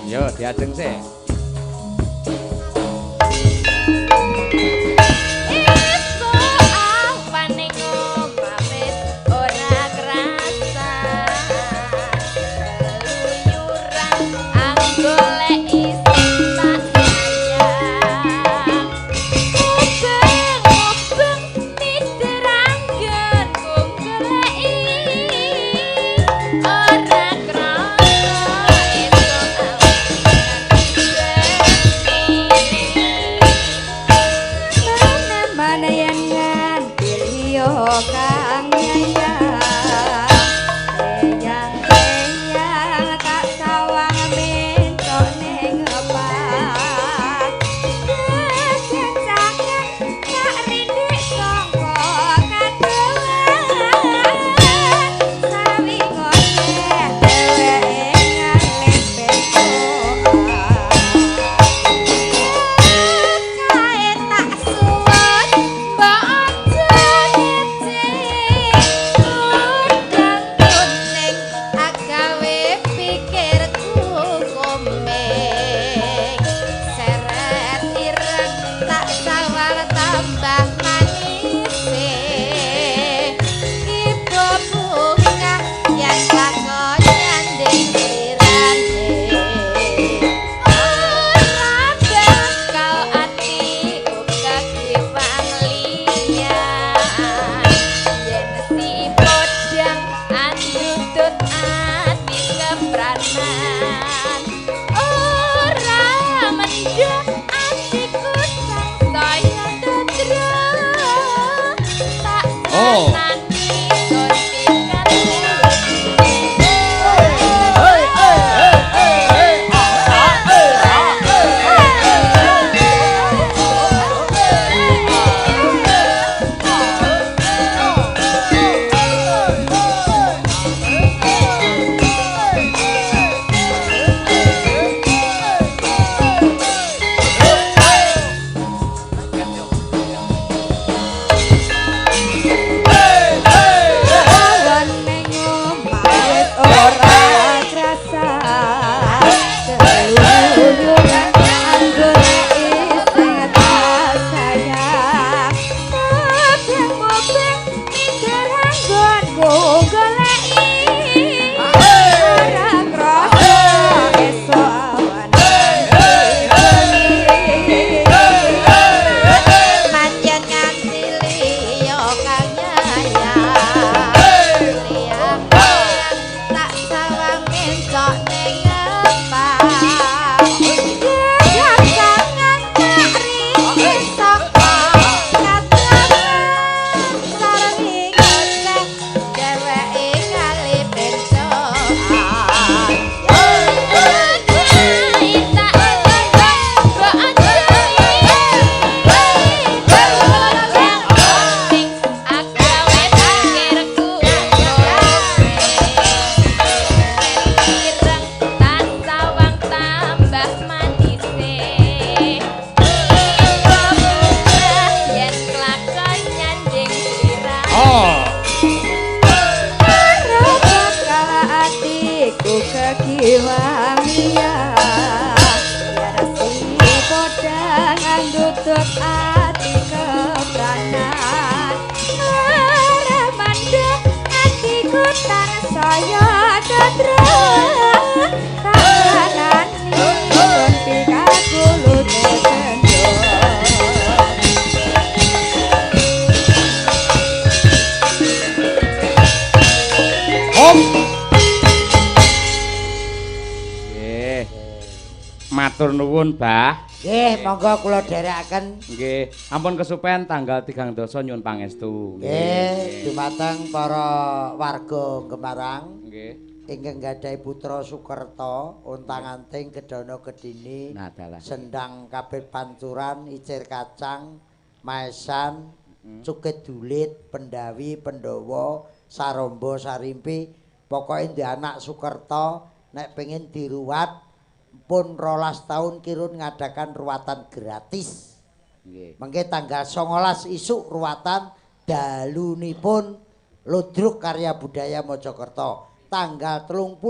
Yo diajeng sih. Esuk awane ngomah wis ora kerasa. Keluyuran anggolek isih tak sayang. Mubeng-mubeng mider anggonku goleki. Ora krasa esuk awane Mana yen nganti liya kang nyayang. Eyang-eyang tak sawang mentok ning opak. Kekecangan tak rindik sangka kadohan. Sawi ngoceh dheweke ngalih bentokan. Kae tak suwun mbok aja ngece. Udang kuning agawe pikirku komeng. Seret ireng tak sawar tambah manise. Ibu bunga yen lakon nyanding slirane. Ora bakal atiku kagiwang liyan. Yen si podang andutut ati kepranan. Ora mendha atiku sangsaya dadra. Tak Oh. senani gontikan Awan ning omah wis ora krasa. Keluyuran anggolek isih tak sayang. Mubeng-mubeng mider anggonku goleki. Ora krasa esuk awan. Pancen nganti liya kang nyayang. Liyang tak sawang mencok ning ngepak. Kegagangan tak rindik saka kadangan. Sarwi ngoceh dheweke ngalih bentokan. jiwa mia biar si podang andutut ati kepranan ora mandek atiku tansaya tetrek tanani kon pikakulute kendo. Nggih. Matur nuwun, Bah. Nggih, monggo kula dherekaken. Nggih, ampun kesupen tanggal 30 nyuwun pangestu. Nggih, dumateng para warga Gemarang. Nggih. Ingkang gadhahi putra Sukerta, ontang-anting Gedana Gedini, Nah, dalah. Sendang Kabeh Pancuran, Icir Kacang, Maesan, Cukit Dulit, Pendawi, Pendawa, Sarombo, Sarimpi, pokoke ndek anak Sukerta nek pengin diruwat pun 12 tahun kirun ngadakan ruwatan gratis. Nggih. Mengke tanggal 19 isuk ruwatan dalunipun Ludruk Karya Budaya Mojokerto. Tanggal 30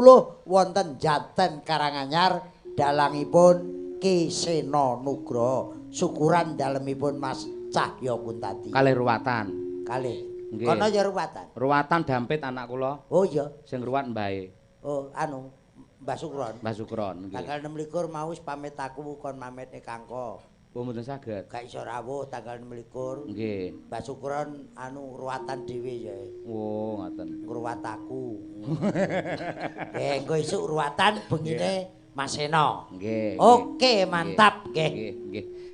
wonten Janten Karanganyar dalangipun Ki Seno Nugroho. Syukuran dalemipun Mas Cahya Kuntadi. Kalih ruwatan. Kalih. Nggih. Kono ya ruwatan. Ruwatan dampit anak kula. Oh iya. Sing ruwat mbahe. Oh anu Mbah Sukron. Mbah Sukron nggih. Tanggal 26 mau wis pamit aku kon mamitne Kangko. Oh mboten saged. Gak iso rawuh tanggal 26. Nggih. Mbah Sukron anu ruwatan dhewe ya. Oh ngoten. Ngruwat aku. Engko isuk ruwatan bengine Mas Seno. Nggih. Oke, mantap nggih. Nggih, nggih.